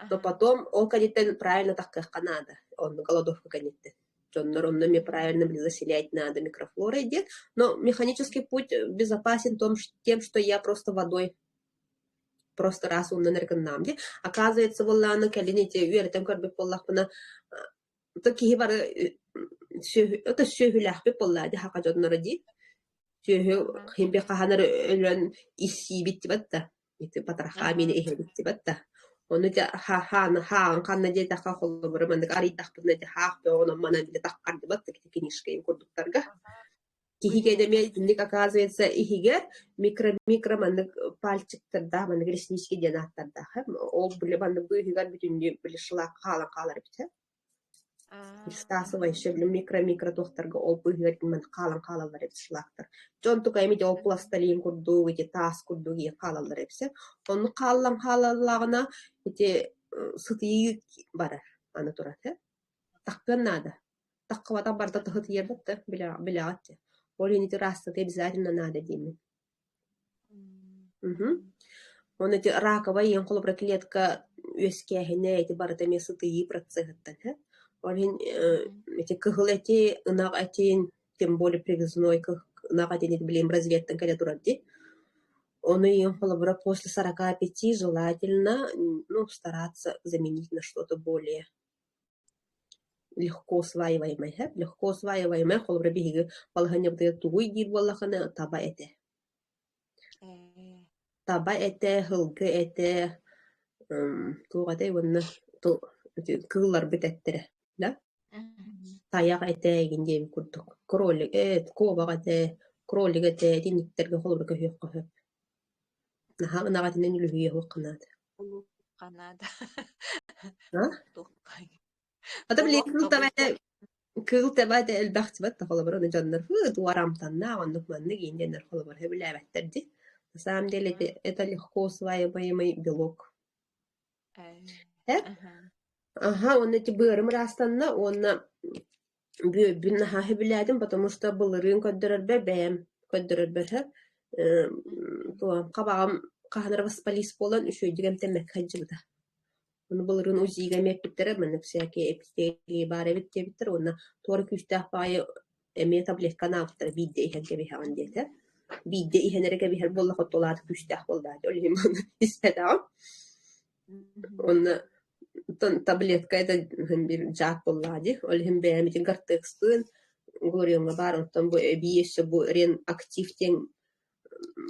Но потом ол кэнниттэн правильно таххыахха наада, онно голодовка кэнниттэн. Дьоннор онно эмиэ правильно заселять надо микрофлорой диэн. Но механический путь безопасен том, тем, что я просто водой просто раз уунан эрэ гыннаҕым дии. Оказывается, буоллаҕына кэлин ити үөрэтэн көрбүт буоллахпына, то киһи бары сүөһү ото сүөһүлээхпит буоллаа дии саха дьонноро дии. Сүөһү химби хаһан эрэ өлөн иссиибит дибэт да, ити батарахаа миинэ иһэбит дибэт да. Ону дьэ хааны хааҕын ханна диэтэххэ холобура маннык арыйдахпытына дьэ хаах бөҕөнөн манан дьэ таххар дибэт да книжкайын курдуктарга. Киһи эмиэ итинник оказывается иһигэр микро-микро маннык пальчиктардаах маннык реснички диэн ааттардаах ол били маннык быыһыгар бүтүннүү били шлак хаалан хаалар эбит Стасова еще били микро-микро туохтарга ол быыһыгар маннык хаалан хаалаллар эбит шлактар. Дьон тука эмит ол пластилин курдук ити таас курдук ийэ хаалаллар эбит Онну хааллан хаалаллаҕына ити сытыы барар аны турар Таххыан наада. Таххыбатах барыта тоһутуйарбыт да билэҕит дии. Ол иһин ити ыраастатыы обязательно наада диэммин. Мгм. Уонна ити раковай ийэн холобура клетка үөскээһинэ ити барыта эмиэ сытыйыы процеһыттан һэ. Ол иһин ити кыһыл эти, ынах этин, тем более привязной ынах этин ити билигин Бразилияттан кэлэ турар дии. Ону ийэн холобура после 45 желательно ну, стараться заменить на что-то более легко усваиваемай легко усваиваемай холобура биһиги балаһыанньабытыгар тугуй диир буоллаххына таба этэ таба этэ сылгы этэ туох этэй уонна кыылларбыт эттэрэ да тайах этэ игин диэбит курдук кролик куобах этэ кролик этэ итинниктэргэ холобура көһүөххэ сөп наһаа ынах этинэн үлүһүйүө суохха наада. Наада. Ата били кыыл таба этэ элбэх тибат холобур ону дьоннор туарамтаннаах оннук маннык ииндиэннэр холобур сөбүлээбэттэр дии. На самом деле это легко усваиваемый белок. Э? Аха, уонна ити быарым ыраастанна уонна Бүөбүн наһаа сөбүлээтим, потому что былырыын көрдөрөрбөр бэйэм көрдөрөрбөр хабаҕым хаһан эрэ воспалист буолан үчүгэйдик эмтэммэккэ сылдьыбыта. Ону былырыын УЗИ-га эмиэ эппиттэрэ, маннык всякие эпителии баар эбит диэбиттэр уонна туора күүстээх баҕайы эмиэ таблетка анаабыттара биирдэ иһэн кэбиһэҕин диэтэ. Биирдэ иһэн эрэ кэбиһэр буоллахха оттолаата күүстээх буоллаа дии, ол иһин маны испэтэҕим. Уонна таблетка это биир дьаат буоллаҕа дии, ол иһин бэйэм ити гортекспын Глориумҥа баар, онтон бу эбии өссө бу Рен-актив диэн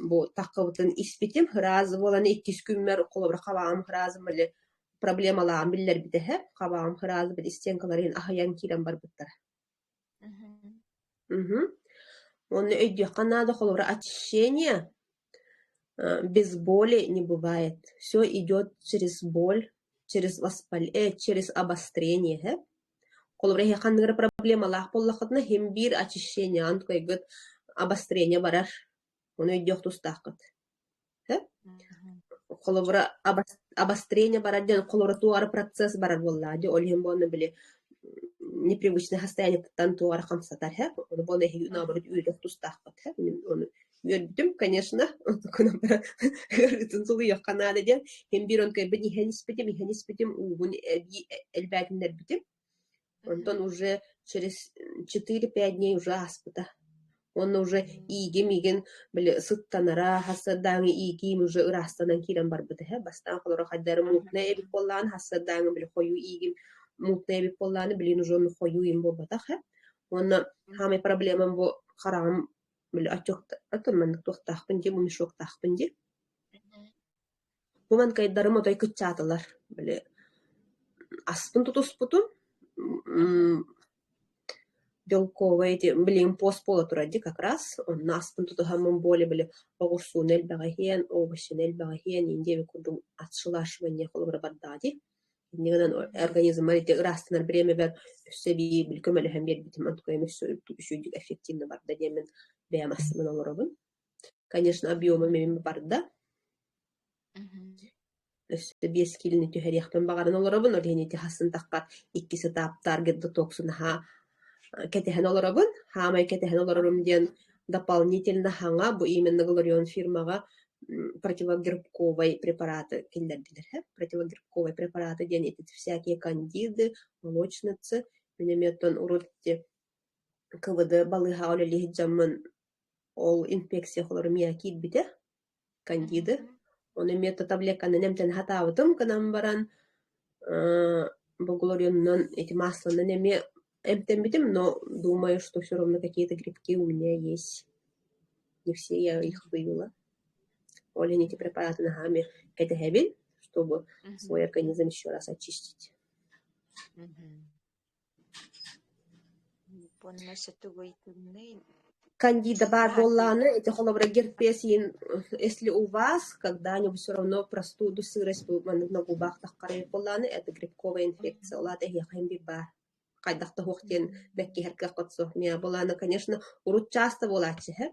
бу таххыбытын испитим, сразу буолан иккис күммэр холобура хабаҕым сразу били проблемалааҕын биллэрбитэ эһэ, хабаҕым сразу били стенкалар иһин аһыйан киирэн барбыттара. Мгм. Уонна өйдүөххэ наада, холобура, очищение без боли не бывает. Всё идёт через боль, через через обострение эһэ. Холобура, эһиэхэ ханнык эрэ проблемалаах буоллаххытына, иһин биир очищениеҕын кыайгыт обострение барар. Ону өйдүөх тустааххыт. Холобура, обострение барар диэн холобура туох эрэ процесс барар буоллаҕа дии, ол иһин буолла били непривычное состояниеттан туох эрэ хамсатар һэ, ону буолла эһиги наоборот үөрэх тустааххыт һэ, мин ону үөрдүм, конечно, ыарыытын сулуйуохха наада диэн, иһин биир он кэлбин иһэн испитим, уубун эбии элбээтиннэрбитим. Онтон уже через 4-5 дней уже ааспыта. Уонна уже иигим-иигин били сыттанара, хассардааҥы иигиим уже ыраастанан киирэн барбыта эһэ. Бастаан холоро хайдары мутная эбит буоллаҕына, хассардааҥы били хойуу иигим мутная эбит буоллаҕына, билигин уже онно хойуу иим буолбатах эһэ. Уонна хаамай проблемам бу хараҕым били отчук маннык туохтаахпын дии, мешоктаахпын дии. Бу манкайдарым отой кыччаатылар, били аспын тутуспутум, белковай ити билигин пост буола турар дии как раз, онно аспын тутуһаммын более били оҕурсууну элбэҕи иһиэн, овощины элбэҕи иһиэн иин диэбит курдук отшелашивание холобура бардаҕа дии. Инньэ гынан организммар ити ыраастанар бириэмэбэр өссө эбии били көмөлөһөн биэрбитим онтукайым өссө үчүгэйдик эффективно барда диэммин бэйэм астынан олоробун. Конечно, объемум эмиэ барда. Өссө 5 киилэни түһэриэхпин баҕаран олоробун, ол иһин ити хасынтахха иккис этап таргет детоксу наһаа кэтэһэн олоробун. Хаамай кэтэһэн олорорум диэн дополнительно хаҥа бу именно Глорион фирмаҕа противогрибковай препараты киллэрдилэр. Противогрибковай препараты диэн ити всякие кандиды, молочницы. Мин эмиэ оттон урут ити КВД балыыһаҕа үлэлии сылдьаммын ол инфекция холоро миэхэ киирбитэ кандиды. Ону эмиэ таблетканан эмтэнэ сатаабытым гынан баран бу эти масланан эмиэ эмтэммитим, но думаю, что все равно какие-то грибки у меня есть. Не все я их вывела. Ол иһин эти препараты наһаа эмиэ кэтэһэбин, чтобы свой организм еще раз очистить. Уонна сөтүгүйтүннэй. Кандида баар Наһаа буоллаҕына, ити холобура герпес иин, если у вас когда-нибудь все равно простуду, сырость маннык на губах таххарыйар буоллаҕына, это грибковая инфекция, ол аата эһиэхэ иһин биир баар. Хайдах да суох диэн бэккиһэр кыаххыт суох. Миэхэ буоллаҕына, конечно, урут часто буолааччы һэ.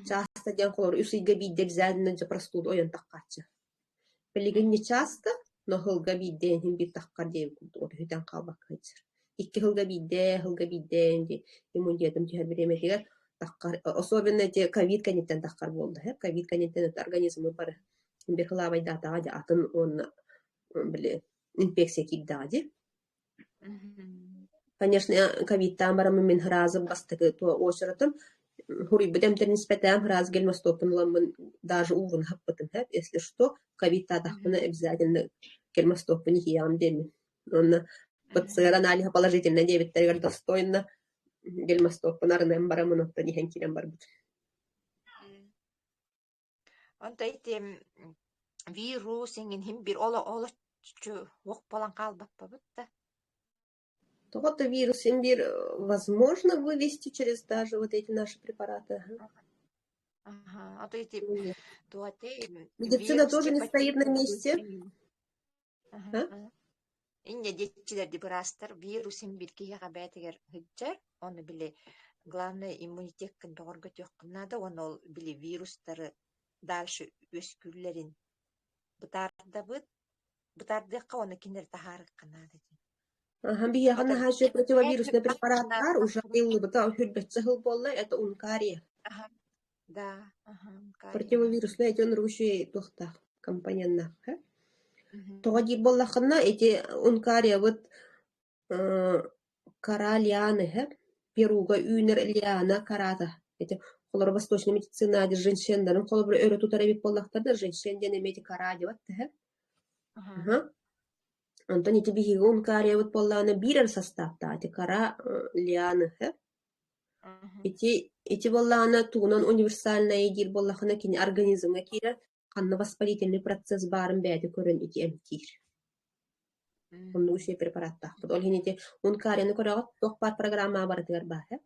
Часто диэн холобура үс ыйга биирдэ обязательно дьэ простуда ойон таххааччы. Билигин не часто, но сылга биирдэ иһин биир таххар диэбит курдук үһүтэн хаалбакка сылдьар. Икки сылга биирдэ, сылга биирдэ дии иммунитетым түһэр бириэмэтигэр таххар, особенно эти ковид кэнниттэн таххар буолла һэ. Ковид кэнниттэн это организмы бары бир сылаабайдаатаҕа дьэ атын уонна били инфекция киирдэҕэ дии. Конечно, ковидтаан бараммын мин сразу бастакы уочаратым хуруйбут эмтэрин испэтэҕим, сразу гельмостоппун ыламмын даже уурун аһаппытым сөп. Если что, ковидтаатахпына обязательно гельмостоппун иһиэҕим диэммин. Уонна ПЦР аналиһа положительно диэбиттэригэр достойно гельмостоппун арынан бараммын оттон иһэн киирэн барбытым. Онто ити вирус эҥин иһин бир олоччу уох буолан хаалбаппабыт да. Тоҕо-то вирус имбирь возможно вывести через даже вот эти наши препараты. Ага. Ага, а то эти туате Медицина вирус тоже не стоит на гепатит месте. Ага. А? Инньэ диэччилэр ди быраастар вирус имбирь киһиэхэ бэйэтигэр сылдьар, ону били главное иммунитеккын бөҕөргөтүөххүн наада уонна ол били вирустары дальше үөскүүллэрин бытаардабыт, бытаардыахха уонна кинилэри таһаарыахха наада диэн. Ага, биһиэхэ Оттон наһаа үчүгэй противовирусный препараттар уже айыллыбыта сүүрбэччэ сыл буолла, это Ункария. Ага, да, ага, Ункария. Противовирусный эти үчүгэй туохтаах компоненнаах. Тоҕо диир буоллаххына, ити Ункариябыт кара лианы Перуга үүнэр лиана карата. Ити холобура восточная медицина женщиннарын холобура өрө тутар эбит буоллахтарына, женщин диэн эмиэ ити кара диэбэт тэһэ. Ага. Онтон ити биһиги Ункариябыт буоллаҕына биир эрэ састааптаах ити кара лианы Ити ити буоллаҕына тугунан универсальнай диир буоллахына кини организмҥа киирэр, ханна воспалительный процесс баарын бэйэтэ көрөн ити эмтиир. Оннук үчүгэй препараттаахпыт. Ол иһин ити Ункарияны көрөҕүт, туох баар программаҕа барытыгар баар ээ.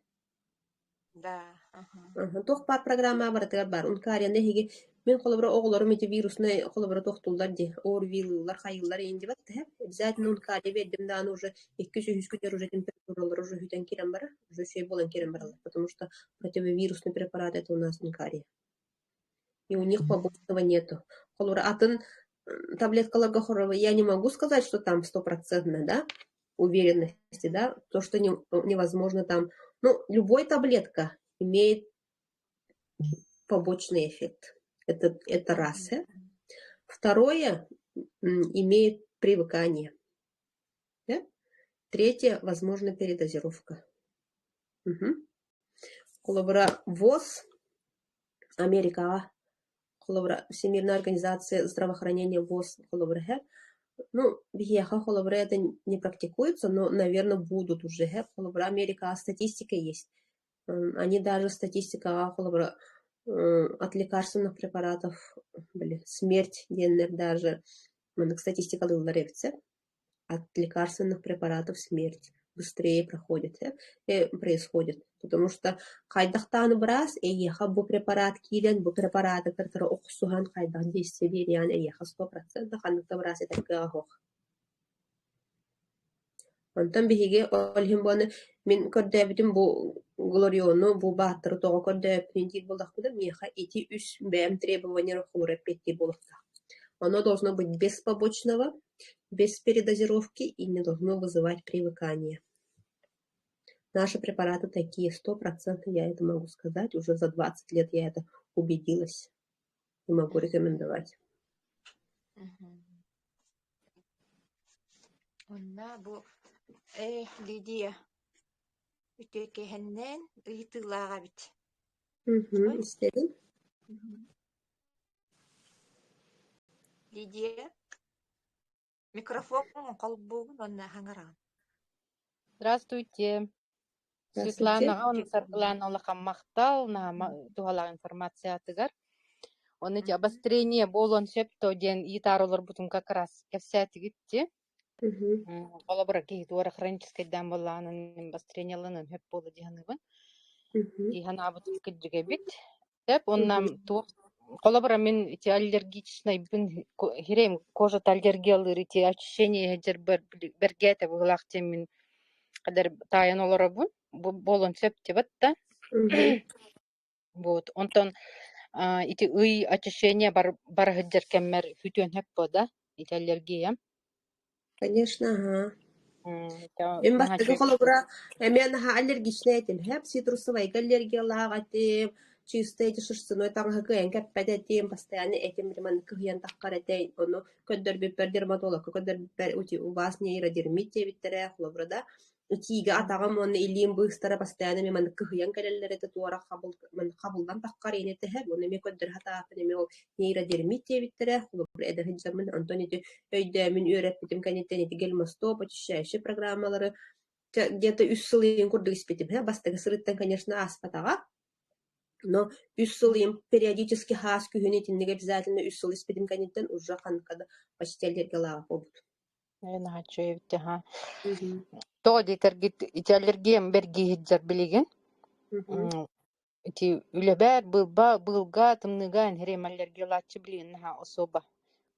Да, ага. Туох баар программаҕа барытыгар баар. Ункарияны эһиги мин холобура оҕолорум ити вируснай холобура туохтууллар дии, ОРВИ-лыыллар, хайыыллар иин диэбэт да Обязательно Ункария биэрдим даҕаны уже иккис, үһүс күнүгэр уже температуралара уже үтэн киирэн барар, уже үчүгэй буолан киирэн бараллар, потому что противовирусный препарат это у нас Ункария. И у них побочного нету. Холобура атын таблеткаларга хоруба я не могу сказать, что там стопроцентно, да, уверенности, да, то, что не, невозможно там. Ну, любой таблетка имеет побочный эффект. Это раз. Второе, имеет привыкание. Да? Третье, возможно, передозировка. Угу. Холобура, ВОЗ, Америкаҕа, холобура, Всемирная организация здравоохранения ВОЗ, холобура, ну, биһиэхэ, холобура, это не практикуется, но, наверное, будут уже, холобура, Америкаҕа статистика есть. Они даже статистикаҕа, холобура, от лекарственных препаратов, били, смерть диэннэр даже маннык статистикалыыллар эбит от лекарственных препаратов смерть быстрее проходит, происходит. Потому что хайдахтааны быраас эйиэхэ бу препарат киирэн, бу препараты кытары охсуһан хайдах действие биэриэҕин эйиэхэ 100% ханнык да быраас этэр кыаҕа суох. Онтон биһиги ол иһин буолан мин көрдөөбүтүм бу Глориону, бу бааттары тоҕо көрдөөбүппүн диир буоллахпына, миэхэ ити үс бэйэм требованиелар холура эппиэттиир буолуохтаах. Оно должно быть без побочного, без передозировки и не должно вызывать привыкание. Наши препараты такие, 100% я это могу сказать, уже за 20 лет я это убедилась и могу рекомендовать. Онно бу Лидия үтүөкэһэннээн ыйытыылаах эбит. Истэбин. Лидия, микрофон холбуугун уонна хаҥараҕын. Здравствуйте. Здравствуйте. Светланаҕа уонна Саргылаана улахан махтал наһаа туһалаах информациятыгар. Оны ити обострение буолуон сөп то диэн ыйытаары олорбутум как раз кэпсээтигит дии. Холобура киһи туора хроническайдаан буоллаҕына обострениеланан сөп буолуо дии саныыбын. Дии санаабытым кырдьык эбит. Сөп уонна туох холобура мин ити аллергичнайбын хирэйим кожата аллергиялыыр ити очищение иһдьэрбэр бэргээтэ быһыылаах диэн мин хадэр таайан олоробун. Бу буолуон сөп дибат да. Вот онтон ити ый очищение бар бара сылдьар кэммэр сүтүөн сөп буо да ити аллергиям. Конечно, аһаа. Это Мин наһаа бастакы үчүгэй холобура эмиэ наһаа аллергичнай этим. Һэп цитрусовайга аллергиялаах этим, чисто эти шерстяной таҥаһы кыайан кэппэт этим, постоянно этим маннык кыһыйан таххар этэй. Ону көрдөрбүппэр дерматологка көрдөрбүппэр у вас нейродермит диэбиттэрэ, холобура да итиигэ атаҕым уонна илиим быыстара постоянно эмиэ маннык кыһыйан кэлэллэр этэ, туора хабыл маннык хабыллан таххар иин этэ уонна эмиэ көрдөрө сатааппын эмиэ ол нейродермит диэбиттэрэ, холобура эдэр сылдьаммын онтон ити өйдөөмүн үөрэппитим кэнниттэн ити гельмостоп, очищающий программалары где-то үс сыл иһин курдук испитим. Бастакы сырыттан, конечно, ааспатаҕа. Но үс сыл иһин периодически хаас күһүн итинник обязательно үс сыл испитим кэнниттэн уже ханка да почти аллергиялаах буолбут. Наһаа үчүгэй эбит аһаа. Тоҕо диэтэргит ити аллергиям бэргииһит билигин. Ити үлэбэр быылба быылга тымныыга эһирэм аллергиялааччы билигин наһаа особо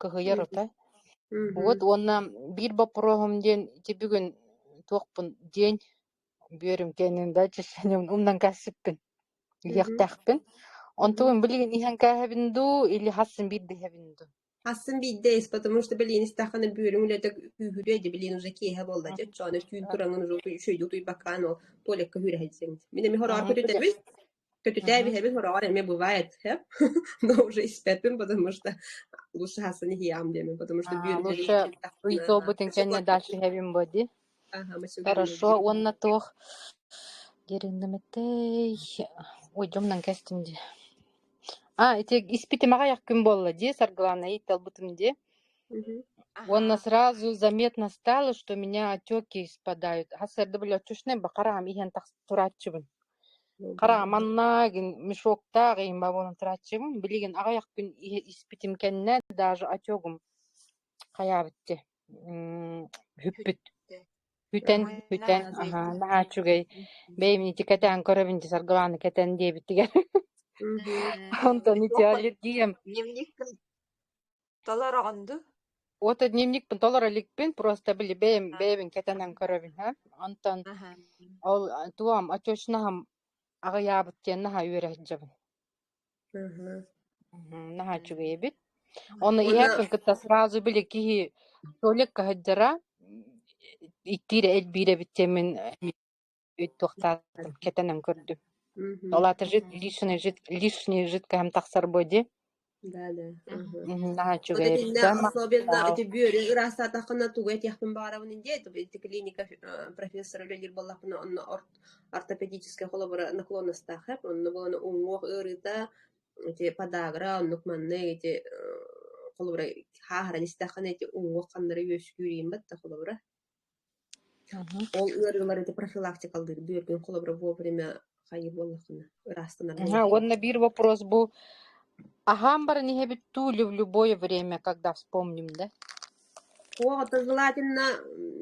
кыһыйар отой. Вот уонна биир боппуруоһум диэн ити бүгүн туохпун диэн бүөрүм кэннин да чэччэним умнан кээспиппин иһиэхтээхпин. Онтубун билигин иһэн кээһэбин дуу или хассын биирдэ иһэбин дуу? Хассын биирдэ ис, потому что билигин истэххинэ бүөрүҥ үлэтэ күүһүрүө дии, билигин уже киэһэ буолла дии, оччоҕуна түүн тураҥҥын уже үчүгэйдик утуйбаккаан ол туалекка күүрэ сылдьыаҥ. Мин эмиэ хороҕор көтүтэбин, көтүтээбит иһэбин, хороҕор эмиэ бывает, но уже испэппин, потому что лучше хассын иһиэҕим диэмин, потому что бүөрүм Лучше ыйытыыбытын кэннэ дальше иһэбин буо дии. Хорошо, уонна туох дириҥнэмэтэй Ой, дьомнон кэстим дии. А, ити испитим аҕыйах күн буолла дии, Саргылаана ыйыталбытым дии. Уонна сразу заметно стало, что меня отеки спадают. Хасырды били оччушнай бакараам иһэн турааччыбын. Хараам манна мешоктаах иһин буолан турааччыбын. Билигин аҕыйах күн испитим кэннэ даже отегум хайаабыт дии. Бүппүт. Бүтэн, бүтэн, аһаа, наһаа үчүгэй. Бэйэм ити кэтээн көрөбүн дии, Саргылааны кэтэн диэбитигэр. Онтон ити аллергиям. Дневникпин толороҕун дуу? Вот дневникпин толоро иликпин, просто били бэйэм бэйэбин кэтэнэн көрөбүн, һа. Онтон ол туом отечнаһым аҕыйаабыт диэн наһаа үөрэ сылдьабын. Наһаа үчүгэй эбит. Ону иһээппин кытта сразу били киһи туалекка сылдьара иттиир элбиир эбит диэммин туохтаатым кэтэнэн көрдүм. Ол аата лишний лишний жидкоһым тахсар буо дии. Да, да. Наһаа Вот үчүгэй эбит итиннэ да особенно ити бүөрү ыраастаатаххына тугу этиэхпин баҕарабын диэ ити клиника профессора үлэлиир буоллахпына онно ортопедическай холобура наклонностаах эп онно буолан уҥуох ыарыыта ити подагра оннук маннык ити холобура хааһыран истэххинэ ити уҥуох ханнары үөскүүр иин батта холобура ол ыарыылар ити профилактикалыыр бүөргүн холобура вовремя хайыы буоллаххына ыраастанар буоллаххына Уонна биир вопрос бу аһаан баран иһэбит дуу или в любое время, когда вспомним, да? О, желательно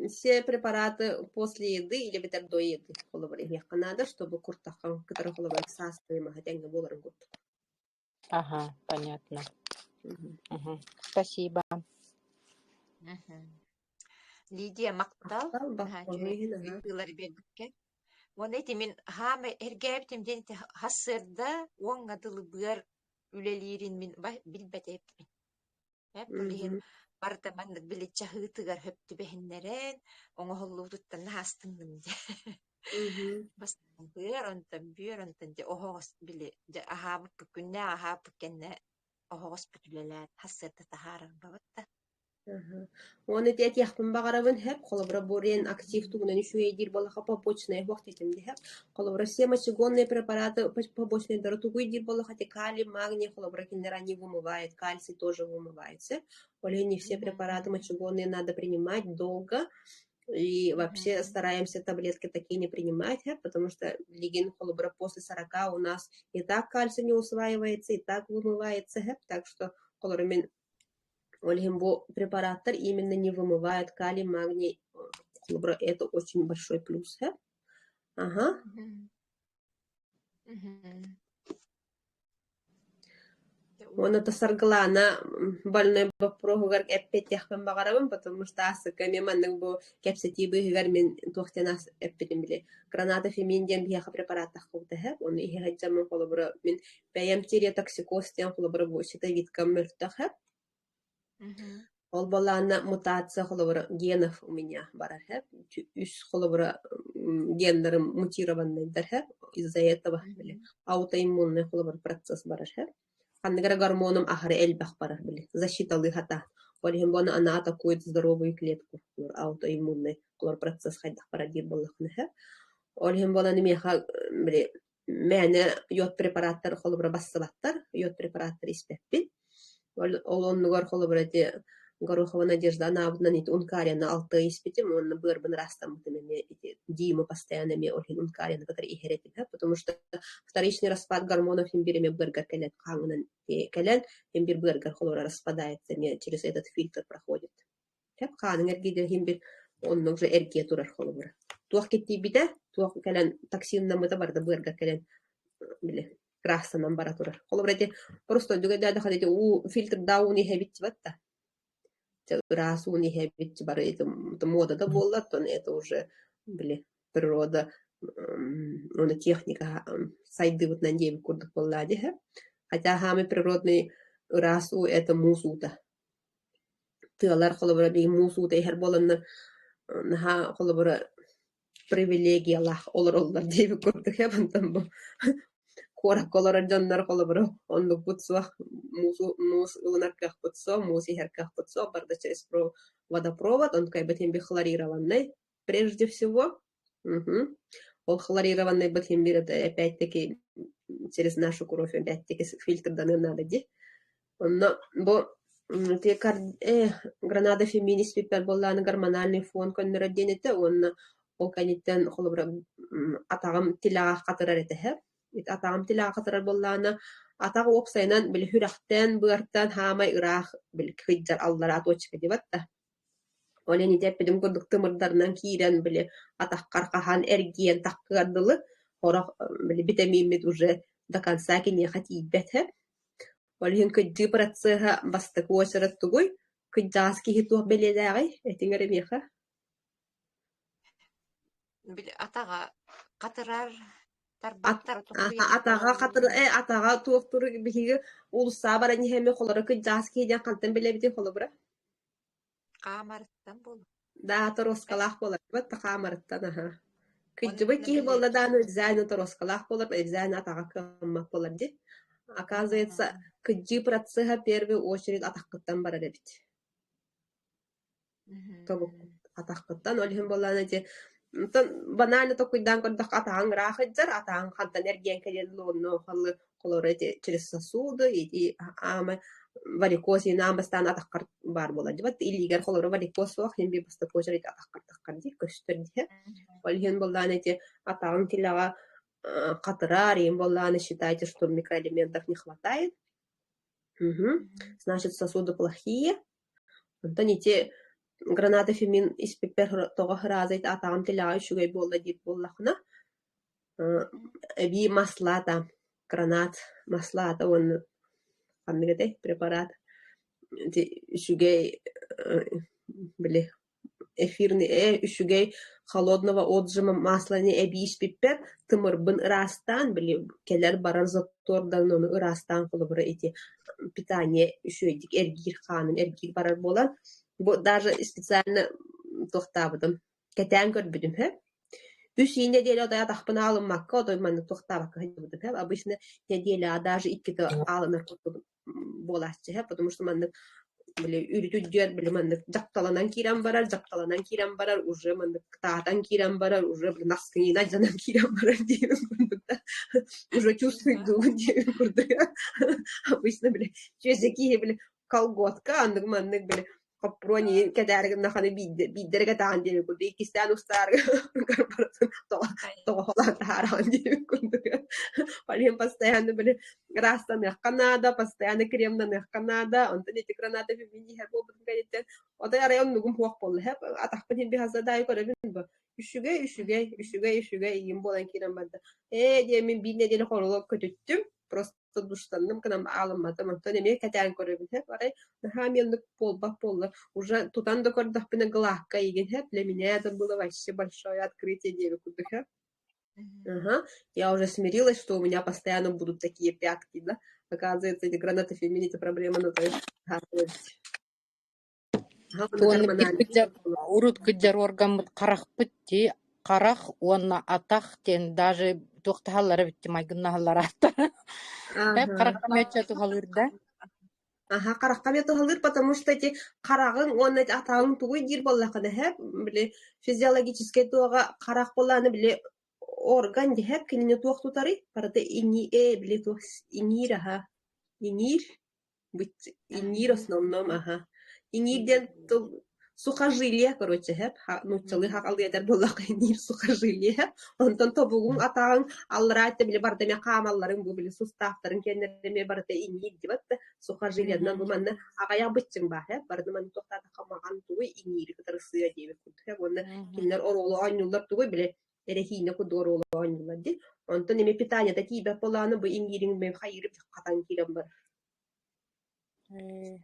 все препараты после еды или эбэтэр до еды холобура иһиэххэ наада, чтобы куртаххын кытары холобура саастыы маһа тэҥҥэ буоларын курдук. Ага, понятно. Мгм. Спасибо. Мгм. Лидия махтал, Махтал, наһаа үчүгэй боппуруоһун иһин, аһа. ыйытыылары биэрбиккэ. Уонна ити мин хаамай эргээбитим диэн ити сарсыарда уоҥҥа дылы быар үлэлиирин мин билбэт эбиппин. Ол иһин барыта маннык били чаһыытыгар хөп түбэһиннэрэн, оҥоһуллубутуттан наһаа астынным дьэ. Бастаан быар, онтон бүөр, онтон дьэ оһоҕос били дьэ аһаабыппыт күннээх аһаабыппыт кэннэ оһоҕоспут үлэлээн сарсыарда таһаарар бабат да. Уонна ити этиэхпин баҕарабын һэп, холобура бурен актив тугунан үчүгэй диир буоллахха побочнай уох диэтим диһэп. Холобура все мочегонные препараты побочныйдары тугуй диир буоллахха ити калий, магний, холобура кинилэр они вымывает, кальций тоже вымывается. Ол иһин не все препараты мочегонные надо принимать долго и вообще стараемся таблетки такие не принимать, потому что билигин холобура после 40 у нас и так кальций не усваивается, и так вымывается, так что холобура мин Ол иһин бу препараттар именно не вымывают калий, магний, холобура, это очень большой плюс. Ага. Уонна Саргылаана больной боппуруоһугар эппиэттиэхпин баҕарабын, потому что ааспыкка эмиэ маннык бу кэпсэтии быыһыгар мин туох диэн эппитим били граната фемин диэн биһиэхэ препарат таххыбыта үһү, ону иһэ сылдьаммын холобура мин бэйэм тиреотоксикоз диэн холобура бу щитовидкам мөлтөх үһү. Ол буоллаҕына мутация холобура генов у меня барар үһү, үс холобура геннарым мутированныйдар үһү, из-за этого били аутоиммунный холобура процесс барар үһү. Ханнык эрэ гормоном аһары элбэх барар били защиталыы сатаан. Ол иһин буолан она атакует здоровую клетку аутоиммунный процесс хайдах барар диир буоллаххына үһү. Ол иһин буолан миэхэ били мээнэ йод препараттар холобура бассыбаттар, йод препараттары испэппин. Ол оннугар холобура ити Горохова Надежда анаабытынан ити Ункарияны алтыа испитим уонна быарбын ыраастаммытым эмиэ ити Дима постоянно эмиэ ол иһин Ункарияны кытары иһэр этим потому что вторичный распад гормонов син биир эмиэ быаргар кэлэн хааҥынан кэлэн син биир быаргар холобура распадается эмиэ через этот фильтр проходит. Сөп хааныҥ эргийдэ иһин бир онно уже эргийэ турар холобура. Туох киттийбитэ, туох кэлэн токсиннаммыта барыта быарга кэлэн били ыраастанан бара турар. Холобура ити просто дүгэдээдэхэ ити уу фильтрдаах ууну иһэбит дьибат да. Ыраас ууну иһэбит бары это мода да буолла, оттон это уже били природа уонна техника сайдыыбытынан диэбит курдук буоллаа дии. Хотя хаамый природный ыраас уу это муус уута. Тыалар холобура биһиги муус уута иһэр буоланнар наһаа холобура привилегиялаах олороллор диэбит курдук ээ онтон бу куоракка олорор дьоннор холобура оннукпут суох муус ылынар кыахпыт суох, муус иһэр кыахпыт суох, барыта через водопровод, онтукайбыт иһин хлорированный прежде всего. Ол хлорированныйбыт иһин биир это опять-таки через нашу кровь опять-таки фильтрданыан наада дии. Онно бу Гранада феминист бүппэр буоллаҕына гормональный фон көннөрөр диэн этэ уонна ол кэнниттэн холобура атаҕым тилэҕэ хатырар этэ Атаҕым тилэҕэ хатырар буоллаҕына атах уопсайынан били сүрэхтэн, быартан хаамай ыраах били кыйдьар аллараа точка диэбэт да. Ол иһин ити эппитим курдук тымырдарынан киирэн били атаххар хаһан эргийэн таххыар дылы сорох били битэмииммит уже до конца киниэхэ тиийбэт Ол иһин кырдьыы процеһа бастакы уочарат тугуй? Кырдьаҕас киһи туох бэлиэлээҕий? Этиҥ эрэ миэхэ. Били атаҕа хатырар, Ат тарбахтар атаҕа хатыр атаҕа туох турук биһиги уулуссаҕа баран иһэммит холоро кырдьаҕас киһи диэн хантан билэбитий холобура? Хаамарыттан буолуо. Да, торуоскалаах буолар хаамарыттан аһа. Кырдьыбыт Уонна киһи били буолла даҕаны обязательно торуоскалаах буолар, обязательно атаҕа кыаммат буолар дии. Оказывается, кырдьыы процеһа в первую очередь атаххыттан барар эбит. Тобук атаххыттан, ол иһин буоллаҕына ити онтон банально толкуйдаан көрдөххө атаҕыҥ ыраах сылдьар, атаҕыҥ хантан эргийэн кэлиэн онно холоро ити через сосуды ити аама варикоз иһин аан бастаан атаххар баар буолар дии илиигэр холоро варикоз суох иһин биир бастакы очередь атаххар таххар дии көстөр дии ол иһин буоллаҕына ити атаҕыҥ тилэҕэ хатырар иһин буоллаҕына считайте что микроэлементов не хватает значит сосуды плохие Онтон ити граната фемин испиппэр тоҕо ыраазайт атаҕым тилэҕэ үчүгэй буолла диир буоллаххына, эбии маслата, гранат маслата уонна ханнык этэй препарат ити үчүгэй били эфирный үчүгэй холодного отжима масланы эбии испиппэр тымырбын ыраастаан били кэлэр-барар заттордан ону ыраастаан холобура ити питание үчүгэйдик эргиир хаанын эргиир барар буолан бу даже специально туохтаабытым кэтээн көрбүтүм һэ үс ии нэдиэлэ отой атахпын аалыммакка отой маннык туохтаабакка сылдьыбытым һэ обычно нэдиэлэҕэ даже иккитэ аалынар курдук буолааччы һэ потому что маннык били үрүт-үрдүгэр били маннык дьапталанан киирэн барар, дьапталанан киирэн барар, уже маннык кытаатан киирэн барар, уже били наскыйынан дьанан киирэн барар диэбит курдук да уже чувствуйдуубун диэбит курдук обычно били чүөсэ киһи били колготка аннык маннык били хоппуруон иһин кэтээри гыннаххына биирдэ биирдэ эрэ кэтэҕин диэбит курдук иккистээн устаарга барытын тоҕо таһаараҕын диэбит курдук ол иһин постоянно били ыраастаныахха наада постоянно кремнаныахха наада онтон ити граната мин иһэр буолбутум кэнниттэн отой арай оннугум суох буолла атахпын иһин бихаса даайы көрөбүн бу. Үчүгэй, үчүгэй, үчүгэй, үчүгэй игин буолан киирэн барда. Ээ диэн мин биир нэдиэлэ хоролук көтүттүм. Просто душтанным гынан аалымматым. Онтон эмиэ кэтээн көрөбүн һэп. Арай наһаа эмиэ буолбат буолла. Уже тутан да көрдөхпүнэ глазка игин һэп. Для меня это было вообще большое открытие диэбит курдук һэп. Ага. Я уже смирилась, что у меня постоянно будут такие пятки, да. Оказывается, эти гранаты феминити проблема, ну то есть Уонна биир кыдьар урут кыдьар уоргаммыт харахпыт дии, харах уонна атах диэн даже туохтаһаллара эбит дии майгыннаһаллар ааттара. Эп Ага. харахха мүөччэ туһалыыр да? Аха, харахха эмиэ туһалыыр, потому что эти хараҕыҥ уонна эти атаҕыҥ тугуй диир буоллаххына эһэ, били физиологическай туоҕа харах буоллаҕына били орган диһэп кинини туох тутарый? Барыта иҥии ээ били туох иҥиир аһа иҥиир Иҥиир основном, аха. Иҥиир диэн тыл сухожилие, короче, һэп нууччалыы хахалыы этэр буоллахха иҥиир сухожилие. Онтон тобугуҥ, атаҕыҥ аллараа өттө били барыта эмиэ хаамалларыҥ бу били сустаахтарыҥ кэннилэрэ эмиэ барыта иҥиир диэбэт да сухожилиенан бу манна аҕыйах быччыҥ баар һэп барыта манна туохтаатахха маҕан тугуй иҥиири кытары сыа диэбит курдук һэп уонна кинилэр оруолу оонньууллар тугуй били эрэһиинэ курдук оруолу оонньууллар дии. Онтон эмиэ питаниета тиийбэт буоллаҕына бу иҥиириҥ хайыыры хатан киирэн барар. Э,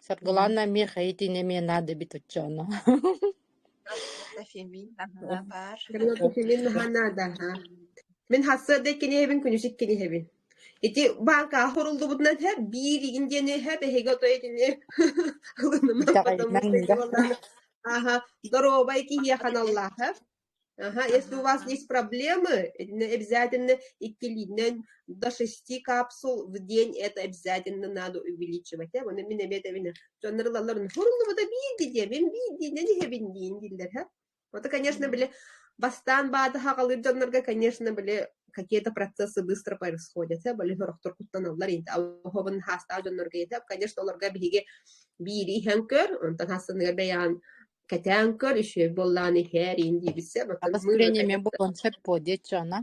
Саргылаана эмиэ хайытын эмиэ наада эбит оччоҕуна. Гранатофемин аһа баар. Гранатофемин наһаа наада аһа. Мин сарсыарда иккиниэһэбин, күнүс иккиниэһэбин. Ити бааҥкаҕа хоруллубутунан һэ биир игин диэни һэ биһиги отой итини ылынымам, потому Итэҕэйимэҥ что ити да. буоллаҕына аха доруобай киһиэхэ аналлаах һэ. Ага, если у вас есть проблемы, обязательно иккилиинэн до 6 капсул в день это обязательно надо увеличивать. Оны мин эмиэ этэбин дьоннор ылаллар хуруллубута биирди диэбин биирдиинэн иһэбин диин дииллэр һэ. Вот, конечно, били бастаан баады хаҕалыыр дьоннорго, конечно, били какие-то процессы быстро происходят, били сорохтор куттаналлар инт оһобун хаастаах дьоннорго етеп, конечно, олорго биһиги биири иһэн көр, онтон хассыныгар бэйэҕин кэтээн көр, үчүгэй буоллаҕына иһээр иин диэбитсэ, оттон Аҕыс мы уже күрүөнү эмиэ конечно буолуон сөп буо диэччи она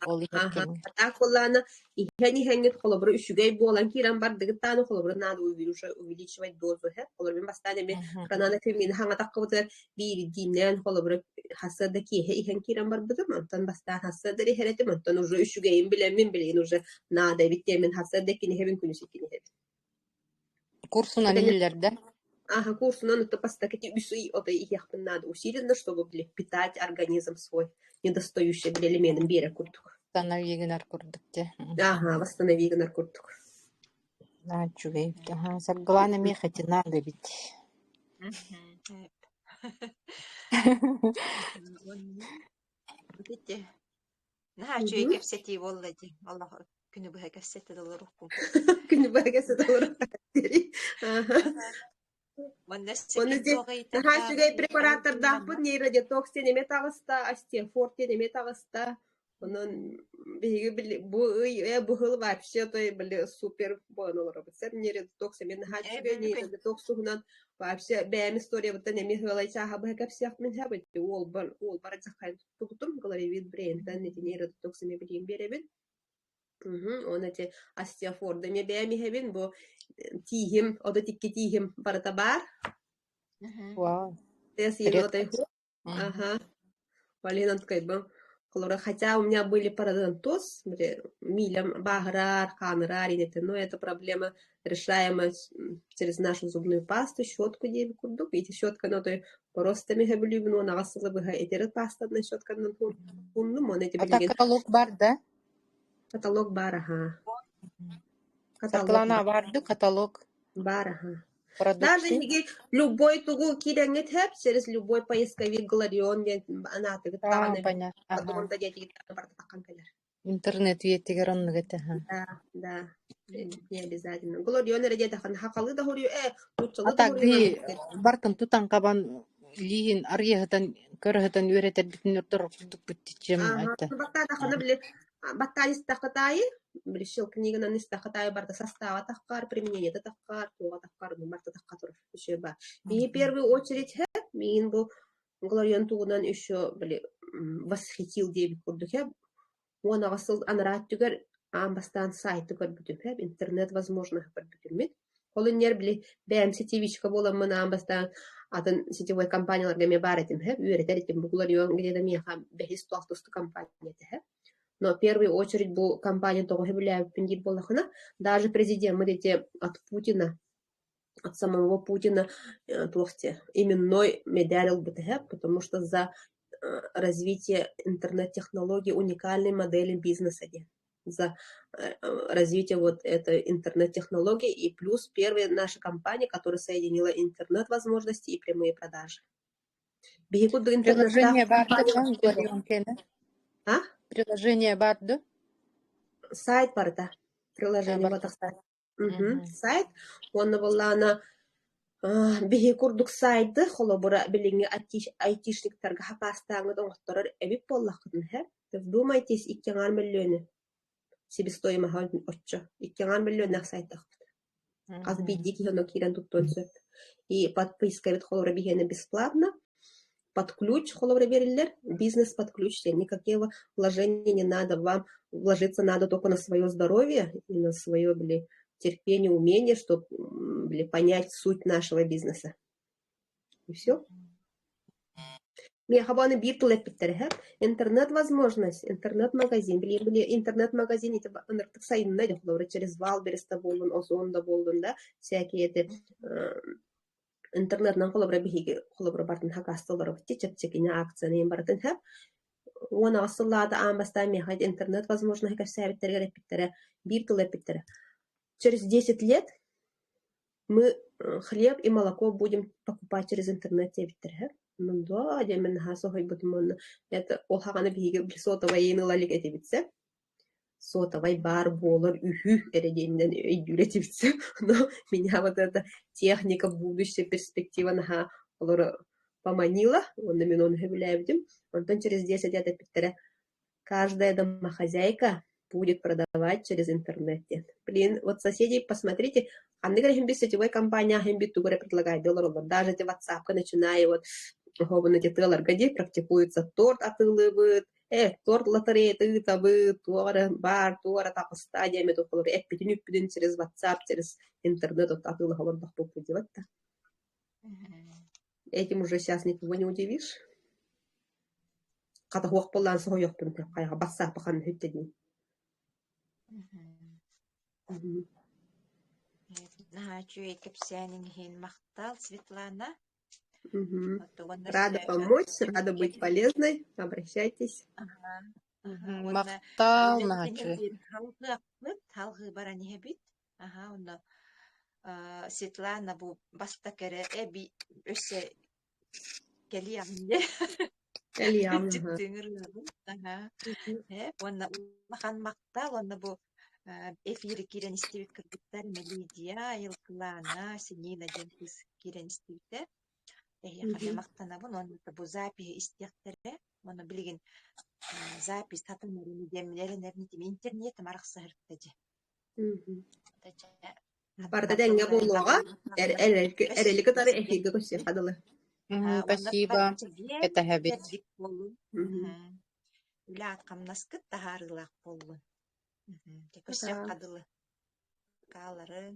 ол иһэр аха, кэмҥэ. так буоллаҕына иһэн иһэҥҥит холобура үчүгэй буолан киирэн бардыгыт даҕаны холобура надо уже увеличивать дозу иһэр. Холобура мин бастаан эмиэ кранана хаҥатаххыбытыгар биирдииннээн холобура хасыа да киэһэ иһэн киирэн барбытым, онтон бастаан хасыа да иһэр этим, онтон уже үчүгэйин билэммин билигин уже наада эбит диэммин хасыа да иккини иһэбин, күнүс иккини иһэбин. Курсунан Это иһиллэр да? Ага, курсунан это бастакы үс ый отой иһиэхпин наада усиленно, чтобы, били, питать организм свой недостающий били элеменин биэрэр курдук. Восстанови гынар курдук дьэ. Ага, восстанови гынар курдук. Аа, үчүгэй. Аһаа, Саргылаана эмиэ хатинаада эбит. Ити наһаа үчүгэй кэпсэтии буолла дии. Олох күнү быһа кэпсэтэ да олоруохпун. Күнү быһа кэпсэтэ олоруохпун. Аха. Манна Оны өссө дьэ туох наһаа ыйытардаабын үчүгэй препараттардаахпыт нейродетокс диэн эмиэ таҕыста, остеофорт диэн эмиэ таҕыста. Онон биһиги били бу ый э бу сыл вообще той били супер буолан олоробут. Сөп нейродетокс эмиэ наһаа үчүгэй нейродетокс туһунан вообще бэйэм историябыттан эмиэ сыалай чааһа быһа кэпсиэхпин сөп. Уолбар уолбар дьаххайын туттубутум Гларивит брендтэн ити нейродетокс эмиэ билигин биэрэбин. Уонна ити остеофорду эмиэ бэйэм иһэбин, бу тииһим, 32 тииһим барыта баар. Вау, Редкость. редкость. Ага. Полина такая, хотя у меня были пародонтоз, милям бааһырар, хаанырар инэтэ, но эта проблема решаема через нашу зубную пасту, щетку диэби курдук. Ити щетканы отой просто меһэбилүүбүн уон аҕыс сылы быһа итирик пастанан щетканан хуннум, уонна ити А так билигин каталог бар да? Каталог баар аһаа. Каталог Саргылана баар. баар каталог Баар аһаа. Даже продукции? эһиги любой тугу киирэҥҥит сөп, через любой поисковик Гларион диэн анаатыгыт А, даҕаны понятно. Ага. да диэтигит барыта таххан кэлэр. Интернет үйэтигэр оннук этэ. Ага. Да, да. Не обязательно. Гларион эрэ диэтэххинэ хахалыы да хоруйу ээ, А нууччалыы да так хоруйу би маннык бартын тутан хабан лииһин арыйаһытан көрөһүтэн үөрэтэрбитин өртөр курдукпут тичем Ааһа, это. баттаатаххына били баттаан истэххит аайы, били щелкнигынан истэххит аайы барыта састааба таххар, применениета таххар, туоҕа таххар, барыта тахха турар үчүгэй баар. И первую очередь миигин бу Глорион тугунан еще били восхитил диэбит курдук 18 сыл анараа өттүгэр аан бастаан сайты көрбүтүм интернет возможность көрбүтүм. Ол иннигэр били бэйэм сетевичка буоламмын аан бастаан атын сетевой компанияларга эмиэ баар этим һэ, үөрэтэр этим. Бу уларыйан где-то миэхэ бэһис туох компания этэ һэ. Но в первую очередь бу компания тоҕо сөбүлээбиппин диир буоллаххына, даже президеммит эти от Путина, от самого Путина туох диэ, именной медаль ылбыта һэ, потому что за развитие интернет-технологий уникальной модели бизнеса диэн. За развитие вот этой интернет-технологии и плюс первая наша компания, которая соединила интернет-возможности и прямые продажи. Биһи курдук интернеттаах Приложение баар компания дуо? А? Приложение баар дуо? Сайт барыта. Приложение Барыта. батахтар. Сайт. Уонна буоллаҕына биһи курдук сайды холобура билиҥҥи айтишниктарга хакаастааҥҥыт оҥотторор эбит буоллаххытына һэ, вдумайтесь икки аҥаар мөллүөнү себестоимоһа оччо икки аҥаар мөллүөннээх сайтаахпыт. Хас биирдии киһи онно киирэн туттуон сөп. И подпискабыт холобура биһиэнэ бесплатно, под ключ холобура биэриллэр, бизнес под ключ диэн никакие вложения не надо, вам вложиться надо только на свое здоровье и на свое, били, терпение, умение, чтобы, били, понять суть нашего бизнеса. И все. Миэхэ бу биир тыл эппиттэрэ һэ. Интернет-возможность, интернет-магазин. Билигин били интернет-магазин ити ынырыктык сайынна дии холобура через Wildberries да буоллун, Озон да буоллун да, всякие эти интернетынан холобура биһиги холобура бартын хакаста олоробут дии чэпчэкини акцияны иһин барытын һэ. Уон аҕыс сыллаата аан бастаан миэхэ интернет возможноһы кэпсээбиттэригэр эппиттэрэ, биир тыл эппиттэрэ. Через 10 лет мы хлеб и молоко будем покупать через интернет диэбиттэрэ һэ. Ну да, диэммин наһаа соһуйбутум уонна это ол хаҕана биһиги сотовай ыла илик этибит сэ. Сотовай баар буолар үһү эрэ диэнинэн өйдүүр этибит сэ. Но меня вот эта техника, будущее, перспектива наһаа олору поманила уонна мин ону сөбүлээбитим. Онтон через 10 лет эппиттэрэ каждая домохозяйка будет продавать через интернет диэн. Блин, вот соседей посмотрите, ханнык эрэ иһин сетевой компания иһин тугу эрэ предлагает олороллор. Даже эти WhatsApp-ка начиная вот оһообуна эти тыаларга дии практикуется торт атыылыыбыт, торт лотереята ыытабыт, туох эрэ баар, туох эрэ таҕыста диэммит олор эппитин үппүтүн через WhatsApp, через интернет вот атыылаһа олордохпут диэбэт да. Этим уже сейчас никого не удивишь. Хата суох буоллаан соһуйуохпун хайаҕа бассааппа ханна үһүттэ дии. Наһаа үчүгэй кэпсээниҥ иһин махтал, Светлана. Рада помочь, рада быть полезной. Обращайтесь. Махтал, наһаа үчүгэй. Халҕыахпыт, халҕыы баран иһэбит. Аһа, онно Светлана бу бастакы эрэ эби өссө кэлиэҕим диye. Кэлиэҕим. Дьиктиҥ ырыабын. Аһа. Уонна улахан махтал уонна бу эфири киирэн истибит кыргыттар Мелидия, Айылгылаана, Синина диэн кыыс киирэн истибитэ. Эһиэхэ эмиэ махтанабын уонна бу запиһы истиэхтэрэ. Уонна билигин запись сатанарын диэммин эрэнэбин интернетим арахсыһырта дьэ. Барыта тэҥҥэ буолуоҕа, эрэли кытары эһиги көрсүөххэ дылы. Спасибо, кэтэһэбит. Үлэ хамнаскыт таһаарыылаах буоллун. Көрсүөххэ дылы. Кааларын.